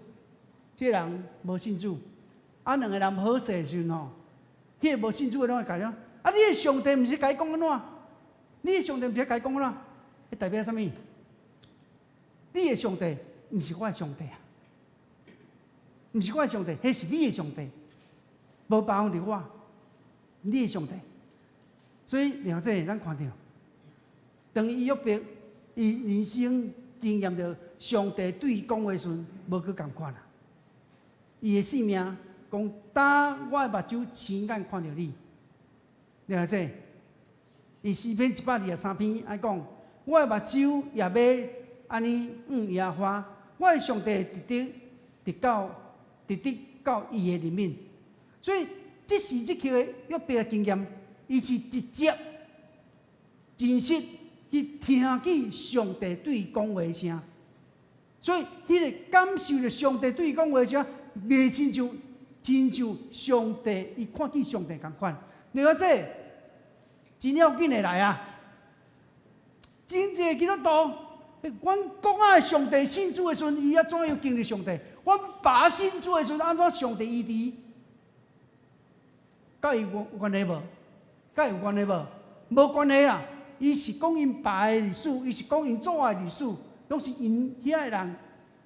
這個人無信主，啊，兩个人無好勢的時陣吼，彼个無信主的攏會共講，啊，你的上帝毋是共伊講按怎？你的上帝毋是共伊講按怎？彼代表啥物？你的上帝毋是我的上帝啊！毋是我的上帝，彼是你的上帝，無包含著我，你的上帝。所以了這咱看著，當伊約伯伊人生經驗著上帝對伊講話時陣，無閣仝款啊！伊的性命講，當我的目睭親眼看著你，了這，伊詩篇123篇按講，我的目睭也欲按呢向耶和華，我的上帝直得直到直得到伊的憐憫。所以這時這刻的約伯的經驗，伊是直接真實去聽見上帝對伊講話聲，所以彼個感受著上帝對伊講話聲，袂親像上帝伊看見上帝仝款。了解真要緊的來啊！真濟基督徒，阮講愛上帝信主的時陣，伊按怎樣經歷上帝？阮爸信主的時陣，按怎上帝醫治？佮伊有關係無？佮伊有關係無？無關係啦！伊是講𪜶爸的歷史，伊是講𪜶祖的歷史，攏是𪜶遐的人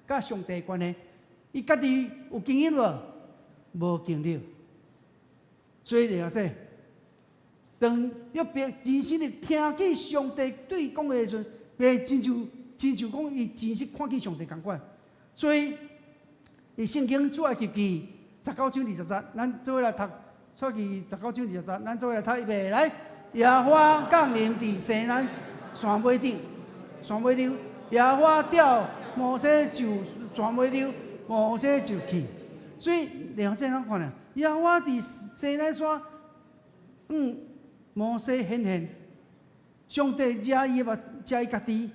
佮上帝的關係。伊家己有經歷無？無經歷。所以了解，當約伯真實的聽見上帝對伊講話的時陣，袂親像講伊真實看見上帝仝款。所以，佇聖經出埃及記19章20節，咱做伙來讀出埃及十九章二十節，咱做伙來讀預備來。耶和華降臨佇西奈山尾頂，山尾溜。耶和華調摩西上山尾溜，摩西就去。所以兩這樣看咧，耶和華佇西奈山，摩西顯現，上帝惹伊的目，惹伊家己，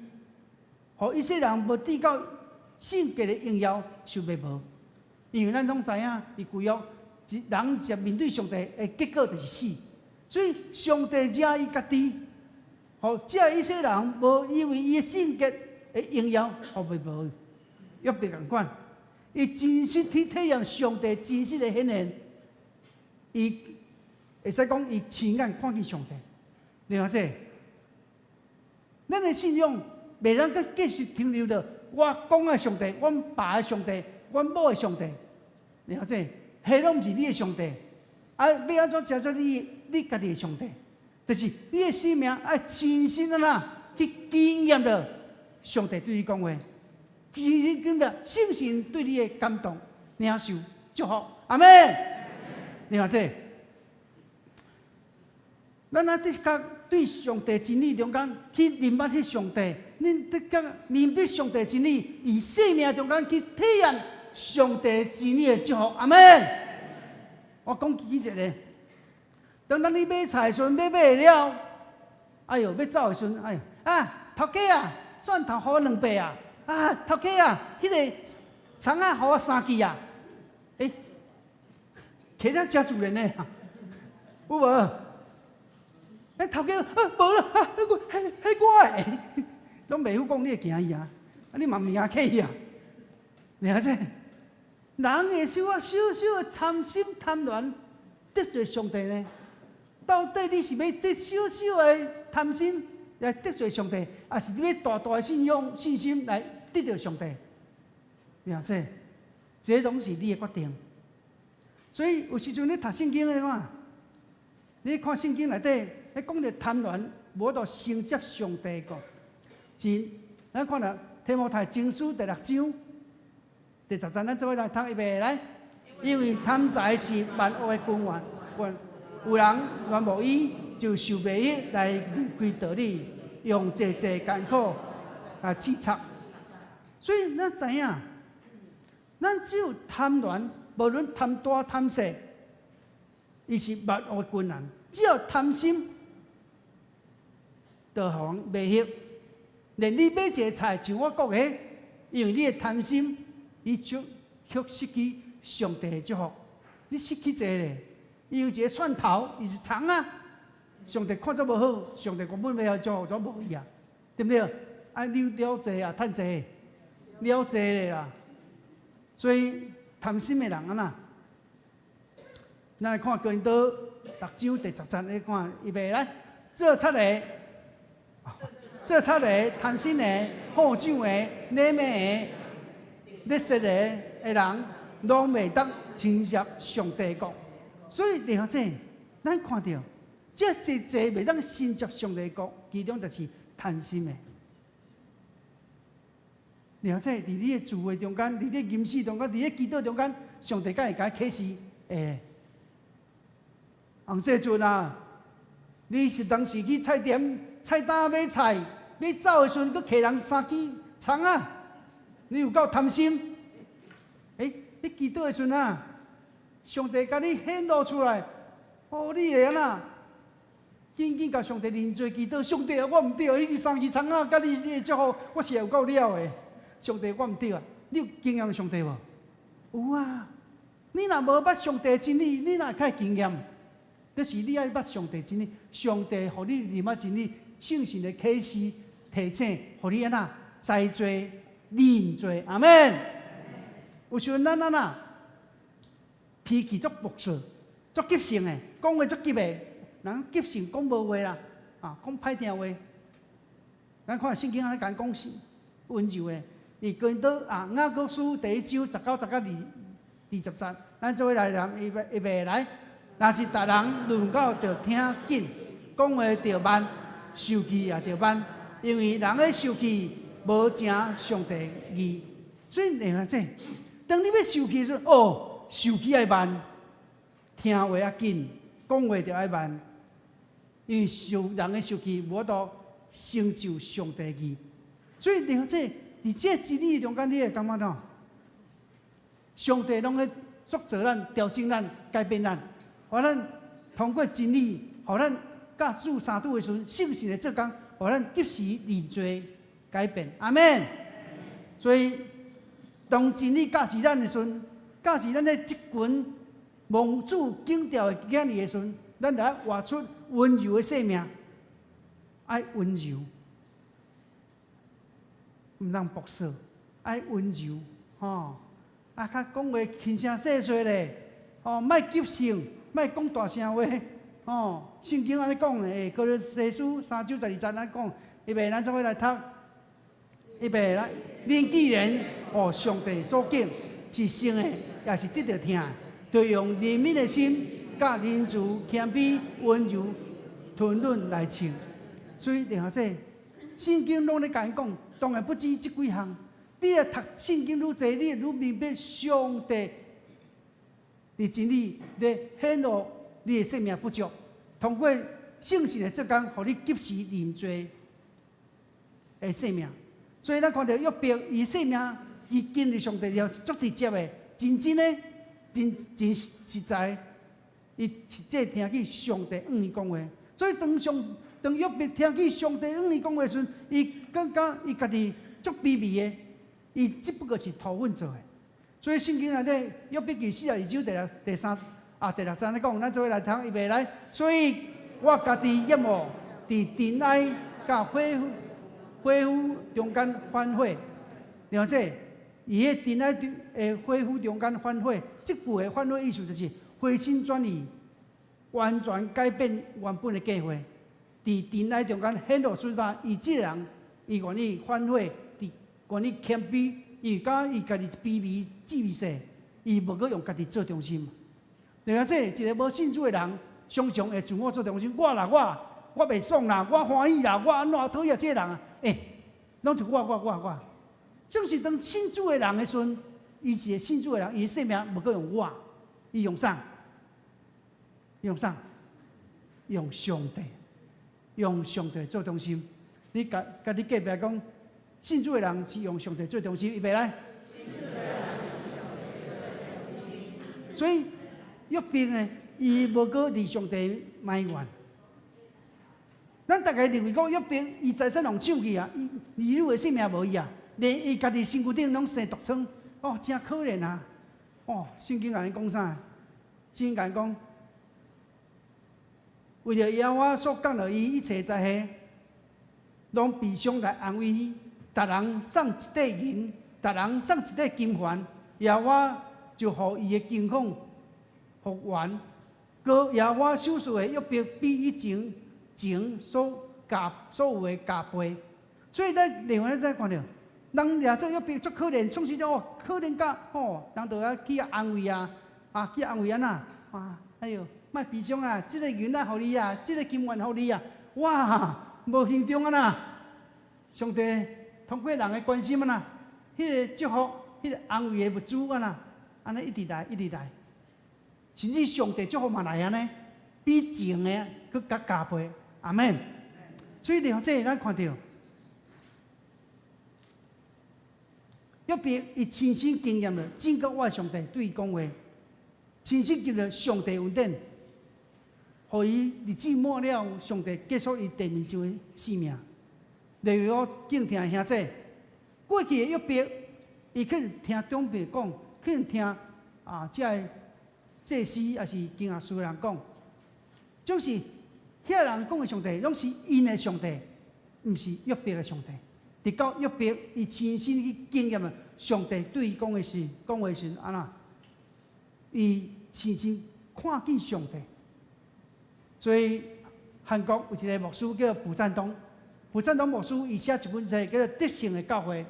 予以色列人無得到聖潔的榮耀受滅亡。因為咱攏知影，佇舊約，人直面對上帝的結果就是死。所以上帝惹伊家己，予這以色列人無因為伊的聖潔的榮耀，予滅亡。約伯仝款，伊真實去體驗上帝真實的顯現，伊會使講伊親眼看見上帝。了解，咱的信仰袂當閣繼續停留著我講的上帝，阮爸的上帝，阮某的上帝。了解，彼攏毋是你的上帝。啊，欲按怎成做你家己的上帝？就是你的生命愛親身按怎去經驗著上帝對你講話，親身經驗聖神對你的感動、領受、祝福。阿們。了解，咱啊的確對上帝真理中間去認捌彼上帝，恁的確明白上帝真理，以生命中間去體驗上帝真理的祝福。阿們。我講舉一個，當咱去買菜的時陣，買買了，哎喲，欲走的時陣，哎喲，啊，頭家啊，蒜頭予我兩白啊，啊，頭家啊，彼個蔥仔予我三支啊，欸，揢了誠自然的，有無？欸，頭家啊，無啦，啊，彼我的，攏袂曉講，你會驚伊啊？啊，你嘛物件客伊啊？了解？人會小可小小的貪心貪戀得罪上帝呢？到底你是欲這小小的貪心來得罪上帝，抑是你欲大大的信仰信心來得著上帝？了解？這攏是你的決定。所以有時陣你讀聖經的話，你看聖經內底，彼講著貪戀無法度承接上帝國。是，咱看著提摩太前書第六章第10節，咱做伙來讀預備來。因為貪財是萬惡的根源，有人戀慕伊，就受迷惑來離開道理，用濟濟艱苦來試插。所以咱知影，咱只有貪戀，無論貪大貪細，伊是萬惡的根源。只要貪心，就予人迷惑。連你買一个菜，像我講的，因為你的貪心，你就卻失去上帝的祝福。你失去一个咧，伊有一個蒜頭，伊是蔥仔，上帝看做無好，上帝原本欲予祝福，總無伊啊，對毋對？啊，你了濟啊，趁濟，了濟咧啦。所以貪心的人按怎？咱來看哥林多六章第10節，你看預備來，做賊的，做賊的、貪心的、好酒的、禮物的、熱舌的的人，攏袂當承接上帝國。所以弟兄姊，咱看著，這濟濟袂當承接上帝國，其中就是貪心的。弟兄姊，佇你的聚會中間，佇你的吟詩中間，佇你的祈禱中間，上帝敢會共啟示？會。洪世尊啊，你是當時去菜店菜擔買菜，欲走的時陣，閣提人三支蔥仔，你有夠貪心？欸，你祈禱的時陣啊，上帝共你顯露出來，哦，你會按怎？緊緊共上帝認罪祈禱，上帝啊，我毋對，彼支三支蔥仔，佮你你的祝福，我是有夠了的。上帝，我毋對啊！你有經驗上帝無？有啊！你若無捌上帝真理，你哪會較經驗？就是你愛捌上帝真理，上帝予你認捌真理，聖神的啟示提醒，予你按怎知罪認罪，阿門。有時陣咱按怎脾氣足暴躁、足急性的，講話足急的，人急性講無話啦，啊，講歹聽話。咱看聖經按呢共講是溫柔的。伊跟倒啊，雅各書第一章19節到20節，咱做伙來人預備預備來。若是逐人論到著聽緊，講話著慢，受氣也著慢，因為人的受氣無成上帝義。所以你看這，當你欲受氣時，哦，受氣愛慢，聽話愛緊，講話著愛慢，因為受人的受氣無法度成就上帝義。所以你看這。佇這真理中間，你會感覺到上帝攏咧塑造咱、調整咱、改變咱，予咱通過真理，予咱佮主相拄的時陣，聖神的做工，予咱及時認罪改變。阿門。所以當真理教示咱的時陣，教示咱這群蒙主揀召的囝兒的時陣，咱著愛活出溫柔的生命，愛溫柔。毋通暴躁，愛溫柔，吼！啊，較講話輕聲細細咧，吼，莫急性，莫講大聲話，吼。聖經按呢講的，歌羅西書三章十二節按呢講，預備咱做伙來讀，預備來，恁既然予上帝所揀，是聖的，也是得著疼的，就用憐憫的心，佮仁慈、謙卑、溫柔、吞忍來穿。所以，弟兄姊，聖經攏咧共𪜶講。當然不止這幾項，你若讀聖經愈濟，你會愈明白上帝佇真理咧顯露你的生命不足，通過聖神的做工，予你及時認罪的生命。所以咱看著約伯伊生命，伊經歷上帝了是足直接的，真真的，真真實在，伊實際聽見上帝向伊講話。所以當上當約伯聽見上帝向伊講話時陣，伊感覺伊家己足卑微的，伊只不過是土粉做的。所以聖經內底約伯記42章第六、第三啊第六節咧講，咱做伙來讀，預備來。所以我家己厭惡佇塵埃佮火灰中間反悔，了解？伊彼塵埃的火灰中間反悔，這句的反悔意思就是回心轉意，完全改變原本的計劃。佇塵埃中間顯露出來，伊這個人，伊願意反悔，佇願意謙卑，伊感覺伊家己卑微、至微細，伊無閣用家己做中心。了解？一個無信主的人，常常會自我做中心。我啦，我，我袂爽啦，我歡喜啦，我按怎討厭這個人啊？欸，攏是我我我我。總是當信主的人的時陣，伊是個信主的人，伊的生命無閣用我，伊用啥？用啥？用上帝，用上帝做中心。你共共你隔壁講，信主的人是用上帝做中心，預備來。所以約伯呢，伊無閣佇上帝埋怨。咱逐家認為講約伯，伊財產予搶去啊，伊兒女的性命無伊啊，連伊家己身軀頂攏生毒瘡，哦，真可憐啊！哦，聖經共𪜶講啥？聖經共𪜶講，為著耶和華所降予伊一切災禍，攏悲傷來安慰伊。逐人送一塊銀，逐人送一塊金環，耶和華就予伊的健康復原。閣耶和華賞賜的約伯比以前前所加所有的加倍。所以咱另外再看著，人掠做約伯足可憐，創始者哦可憐甲吼，人就愛去安慰啊，啊去安慰按怎？啊，哎喲，莫悲傷啊，這个銀仔予你啊，這个金元予你啊，哇，無形中按怎？上帝通過人的關心按怎？彼个祝福，彼个安慰的物資按怎？按呢一直來，一直來，甚至上帝祝福嘛來按呢，比前的閣較加倍，阿門。所以了這咱看著，約伯伊親身經驗了真閣我上帝對伊講話，親身經歷上帝恩典，予伊日子末了，上帝結束伊地面上的生命。例如我敬聽兄姊，過去的約伯，伊可能聽長輩講，可能聽啊，這个祭司抑是經學師人講，總是遐人講的上帝，攏是𪜶的上帝，毋是約伯的上帝。直到約伯伊親身去經驗了上帝對伊講的時，講話時按怎？伊親身看見上帝。所以韓國有一個牧師叫朴贊東，朴贊東牧師伊寫一本冊叫做《得勝的教會》。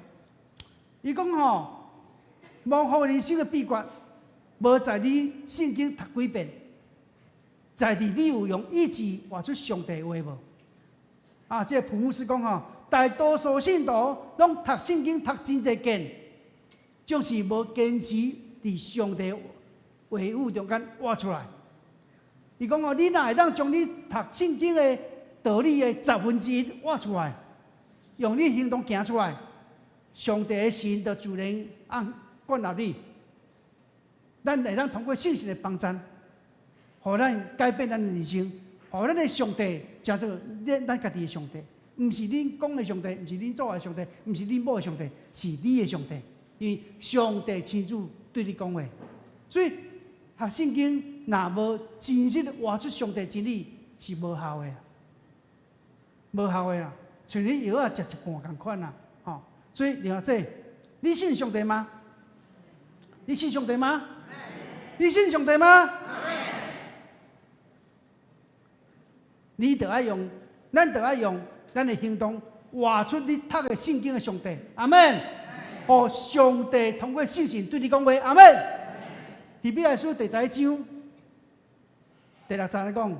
伊講吼，蒙福人生的秘訣，無在你聖經讀幾遍，在佇你有用意志活出上帝話無？啊，這個朴牧師講吼，大多數信徒攏讀聖經讀真濟遍，總是無堅持佇上帝話語中間活出來。伊講哦，你若會當將你讀聖經的道理的十分之一活出來，用你行動行出來，上帝的神就自然按建立你。咱會當通過聖神的幫贊，予咱改變咱的人生，予咱的上帝成做咱家己的上帝，毋是恁講的上帝，毋是恁祖的上帝，毋是恁母的上帝，是你的上帝。因為上帝親自對你講話，所以讀聖經若無真實活出上帝真理，是無效的，無效的啦，像你藥仔食一半仝款啦，吼。所以另外這，你信上帝嗎？你信上帝嗎？你信上帝嗎？你著愛用，咱著愛用咱的行動活出你讀的聖經的上帝。阿門。予上帝通過聖神對你講話。阿門。希伯來書第十一章第六節來講：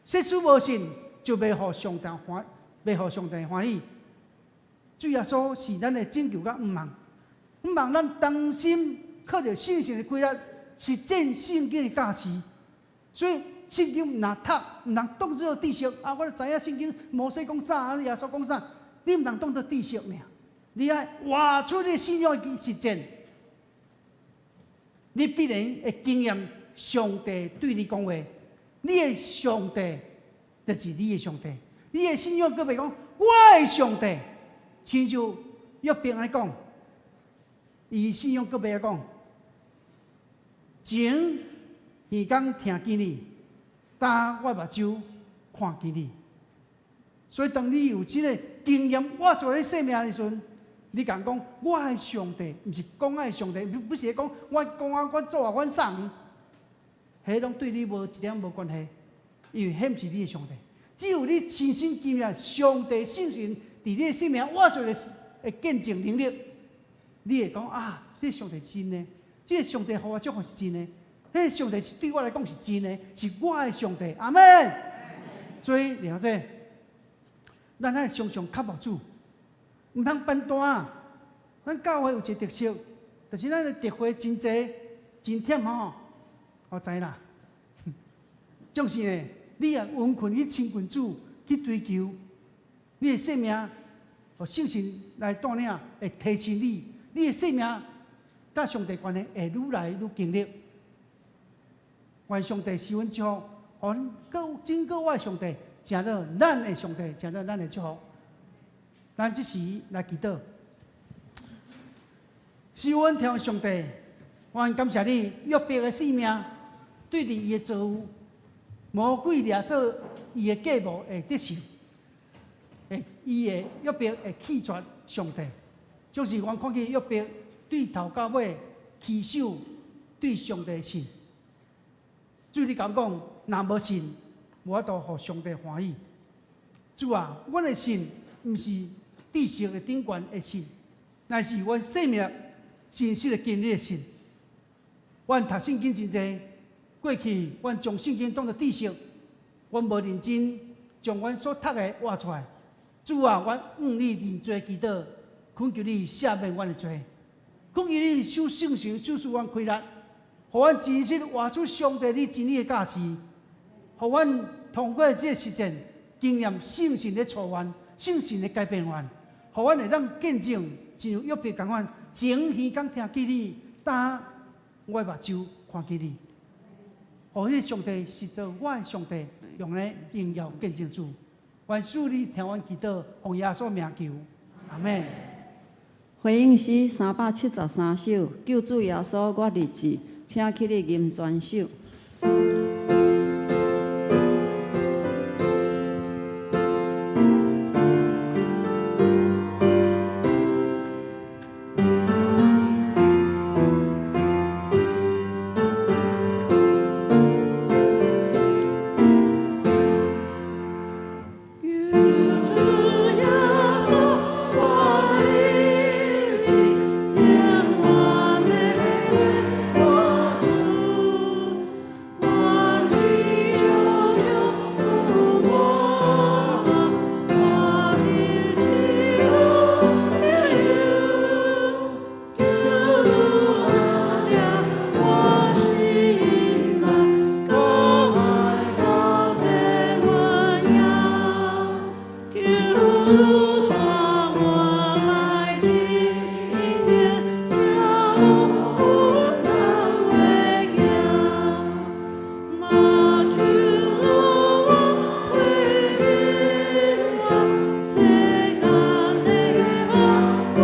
假使無信，就袂予上帝歡，袂予上帝歡喜。主耶穌是咱的拯救佮向望，向望咱同心靠著聖神的規律，實踐聖經的教示。所以聖經毋通讀，毋通當做知識啊！我知影聖經摩西講啥，耶穌講啥，你毋通當做知識爾。你愛活出你信仰的實踐，你必然會經驗上帝對你講話。你的上帝就是你的上帝，你的信仰閣袂講我的上帝，親像約伯按呢講，伊信仰閣袂講，前耳孔聽見你，今我目睭看見你。所以當你有這个經驗，活出你生命的時陣，你共講我的上帝，毋是講愛上帝，不是講我講啊，阮祖啊，阮送，彼攏對你無一點無關係，因為彼毋是你的上帝。只有你親身經驗上帝聖神佇你的生命活出來的見證能力，你會講啊，這上帝是真的，這个上帝予我祝福是真的，彼个上帝是對我來講是真的，是我的上帝。阿門。所以，了解，咱愛常常渴慕主，毋通變單。咱教會有一个特色，就是咱的特會真濟，真忝吼。我知啦。總是呢，你若殷勤去親近主，去追求，你的生命，予聖神來帶領，會提升你，你的生命佮上帝關係會愈來愈強烈。願上帝賜阮祝福，予阮閣整個我的上帝，成做咱的上帝，成做咱的祝福。咱這時來祈禱，賜阮天父上帝，我感謝你約伯的生命，對佇伊的遭遇，魔鬼掠做伊的計謀會得勝，會伊會約伯會棄絕上帝，就是阮看見約伯對頭到尾持守對上帝的信。主你敢講，若無信，無法度予上帝歡喜。主啊，阮的信毋是知識的頂懸的信，乃是阮生命真實的經歷的信。阮讀聖經真濟，過去阮將聖經當作知識，阮無認真將阮所讀的活出來。主啊，阮向你認罪祈禱，懇求你赦免阮的罪，懇求你受聖神賞賜阮氣力，予阮真實活出上帝你真理的教示，予阮通過這個實踐經驗聖神的帶阮，聖神的改變阮，予阮會當見證，親像約伯仝款，前耳孔聽見你，今我的目睭看見你，予彼个上帝是做我的上帝，用來榮耀見證主。願主你聽阮祈禱，奉耶穌名求，阿們。回應詩373首，救主耶穌我立志，請起立吟全首。救主耶穌，我立志，永遠的活出，願你常常顧我，我的至好朋友。救主若掠我心內，高高在我呀。求主帶我來經驗，這路困難會行，目睭予我會明白，世間的路我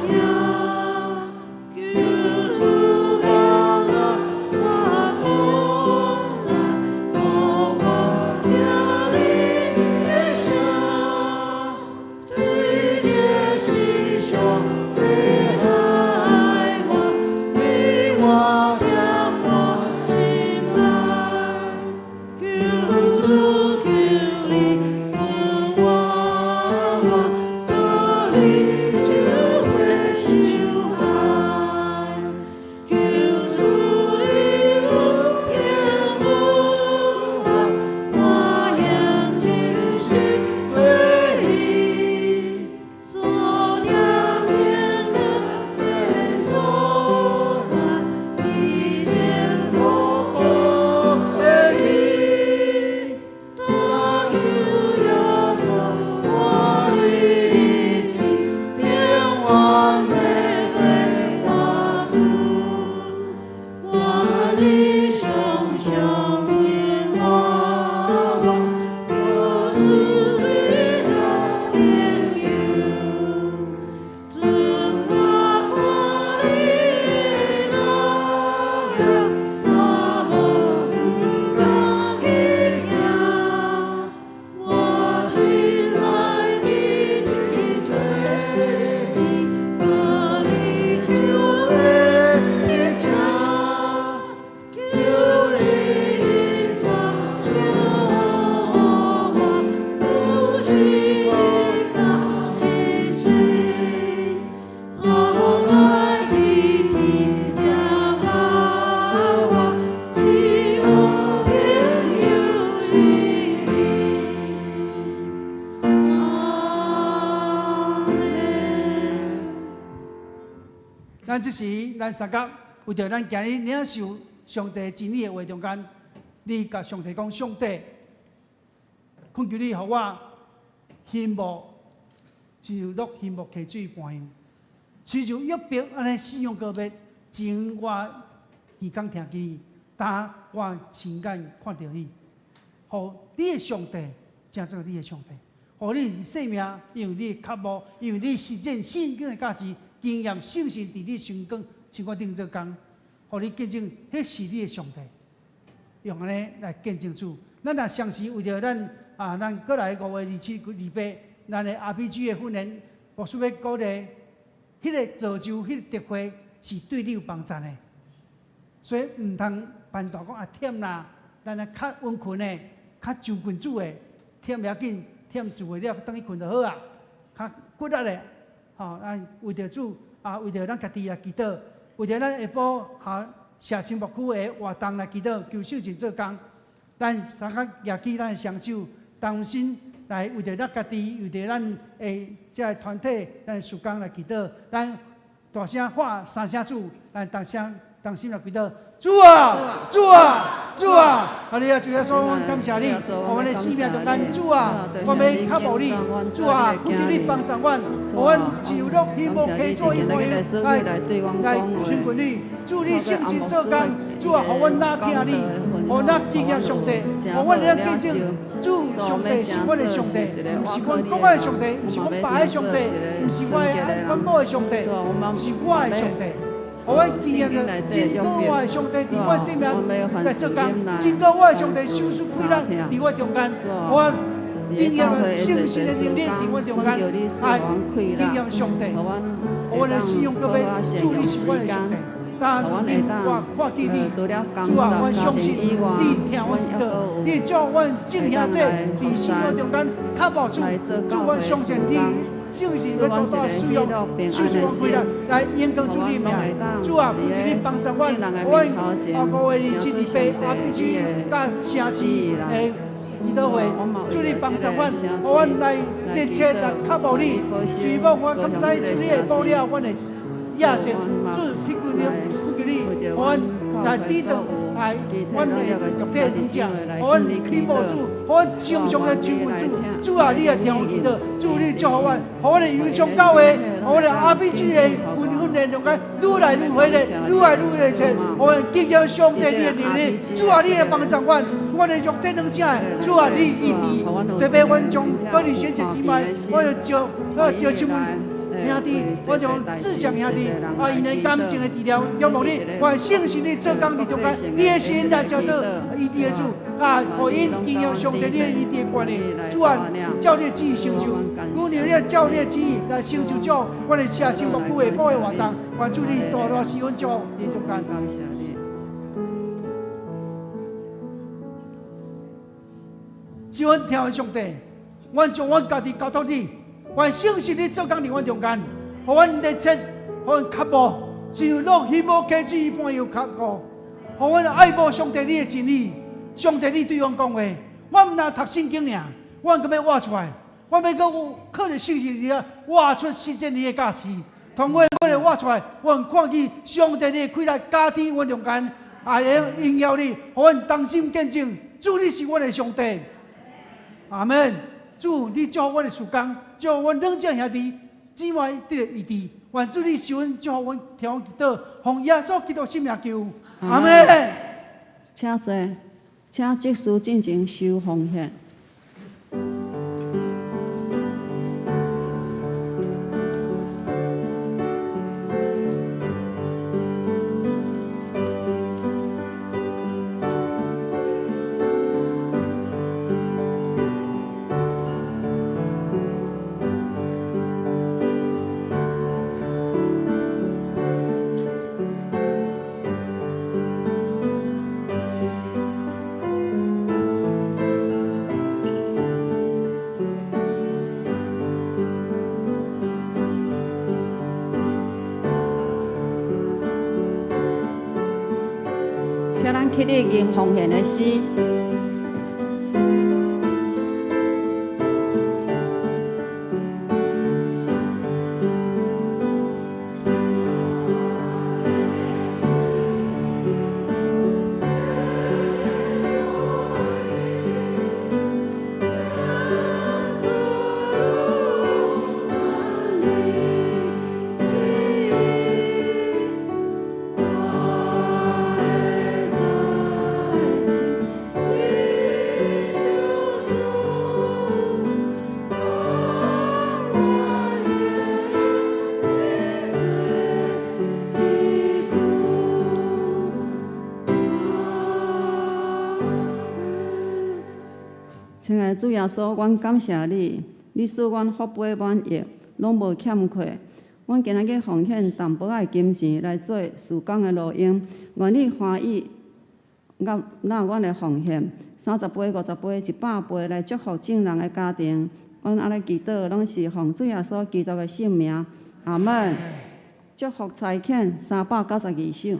行。求主甲我同在，予我聽你的聲，對這世上的愛我，為我踮我心內。求主求你分我我，甲你就會受害。求主你有應允我，我用真心對你，所念平安的所在，你堅固的你，大求耶穌，我立志變完美對我主，願你常常引我我，救主最好朋友，准我看你的樣，若無毋敢去行。我親愛的對你，甲你就會行，求你帶救我，有一個一生，後來的天才把我至好朋友是你。阿們。咱這時，咱相佮為著咱今日領受上帝真理的話中間，你共上帝講：上帝，懇求你予我耳目，親像落耳目溪水般樣，親像約伯按呢四樣告別，前我耳孔聽見你，今我親眼看著你，予你的上帝成做你的上帝，予你的生命，因為你的渴慕，因為你實踐聖經的教示，經驗聖神佇你心肝心肝頂做工，予你見證，彼是你的上帝，用按呢來見證主。咱若相信為著咱啊，咱過來5月27、28，咱的 RPG 的訓練，牧師欲鼓勵，彼個造就、彼個特會是對你有幫助的，所以毋通辦大講啊忝啦，咱啊較溫困的、較就近主的，忝袂要緊，忝做會了，轉去睏就好啊。較骨力的，吼，咱為著主啊，為著咱家己來祈禱，為著咱下晡哈社青牧區的活動來祈禱，求聖神做工。咱三較舉起咱的雙手，同心來為著咱家己，為著咱的這个團體、咱的事工來祈禱。咱大聲喊三聲主，咱同聲同心來祈禱。主啊，主啊，主啊！哈利亞主耶穌，阮感謝你，予阮的生命中間，主啊，我欲渴慕你，主啊，懇求你幫助阮，予阮像落希望溪水一般來來親近你。主你聖神做工，主啊，予阮若疼你，予阮若紀念上帝，予阮會當見證主上帝是阮的上帝，毋是阮國外的上帝，毋是阮爸的上帝，毋是我的阮某的上帝，是我的上帝。予阮紀念著真高我的上帝佇阮生命來做工，真高我的上帝手術氣力佇我中間，予阮經驗聖神的能力佇阮中間，來經驗上帝，予阮的信仰閣欲主你是阮的上帝。但如今我看見你，主啊，阮相信你聽阮祈禱，你祝阮眾兄弟佇信仰中間較無主，主阮相信你。聖神欲多多使用，使用阮氣力來榮光主你名。主啊，求你幫助阮，阮5月27、28 RPG佮城市的祈禱會，主你幫助阮，予阮來熱切來渴慕你。雖罔我敢知主你會保了阮的野心，主去求你，求你，予阮來抵擋來阮的肉體的掙扎，予阮渴慕主，予阮常常來親近主。主啊，你也聽阮祈禱，主你祝福阮，予阮的油松教會，予阮的 RPG 的軍訓練中間愈來愈火熱，愈來愈熱切，予阮經驗上帝你的能力。主啊，你會幫助阮，阮的肉體軟弱，主啊，你醫治。特別阮將各位先生姊妹，我要招，我招新聞兄弟，我將志祥兄弟，啊，𪜶的感情的治療，仰望你，我相信你做工佇中間，你的神來叫做醫治的主，啊，予𪜶經驗上帝你的醫治的權能，主啊，照你的旨意成就，主你照你的旨意來成就這阮的社青牧區下晡的活動，願主你大大賜福祝福佇中間。感謝你。賜阮聽上帝，阮將阮家己交託你，願聖神你做工佇阮中間，予阮熱切，予阮渴慕，像落希望溪水一般又渴慕，予阮愛慕上帝你的真理。上帝你對阮講話，我毋但讀聖經爾，阮閣欲活出來，我欲閣靠著聖神你啊，活出實踐你的教示。通過阮的活出來，阮看見上帝你的氣力加添阮中間，也會榮耀你，予阮同心見證，主你是阮的上帝。阿門。主，你祝福阮的事工，祝福阮兩隻兄弟姊妹得著醫治。願主你賜阮祝福阮，聽阮祈禱，奉耶穌基督聖名求。阿門。請坐，請執事進前收奉獻。請咱起立吟奉獻的詩。親愛的主耶穌，阮感謝你，你賜阮福杯滿溢，攏無欠缺。阮今仔日奉獻淡薄仔的金錢來做事工的路用，願你歡喜納阮的奉獻，30倍、50倍、100倍來祝福眾人的家庭。阮按呢祈禱，攏是奉主耶穌基督的聖名。阿門。祝福差遣392首。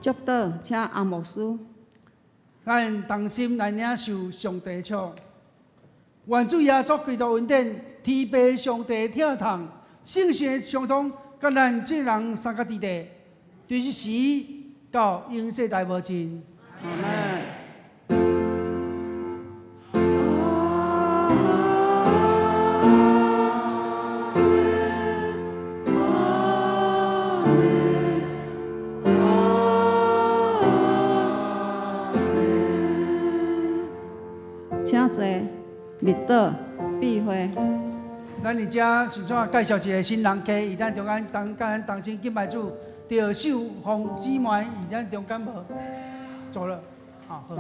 祝禱，請阿牧師。咱同心來領受上帝祝。願主耶穌基督恩典，天父上帝疼痛，聖神的相通，佮咱眾人三個弟弟，對這時到永世代無盡。阿門。請坐，默禱，閉會。咱佇遮先怎介紹一个新人客，佇咱中間同佮咱同心敬拜主，趙秀鳳姊妹，佇咱中間無？坐了，好，好。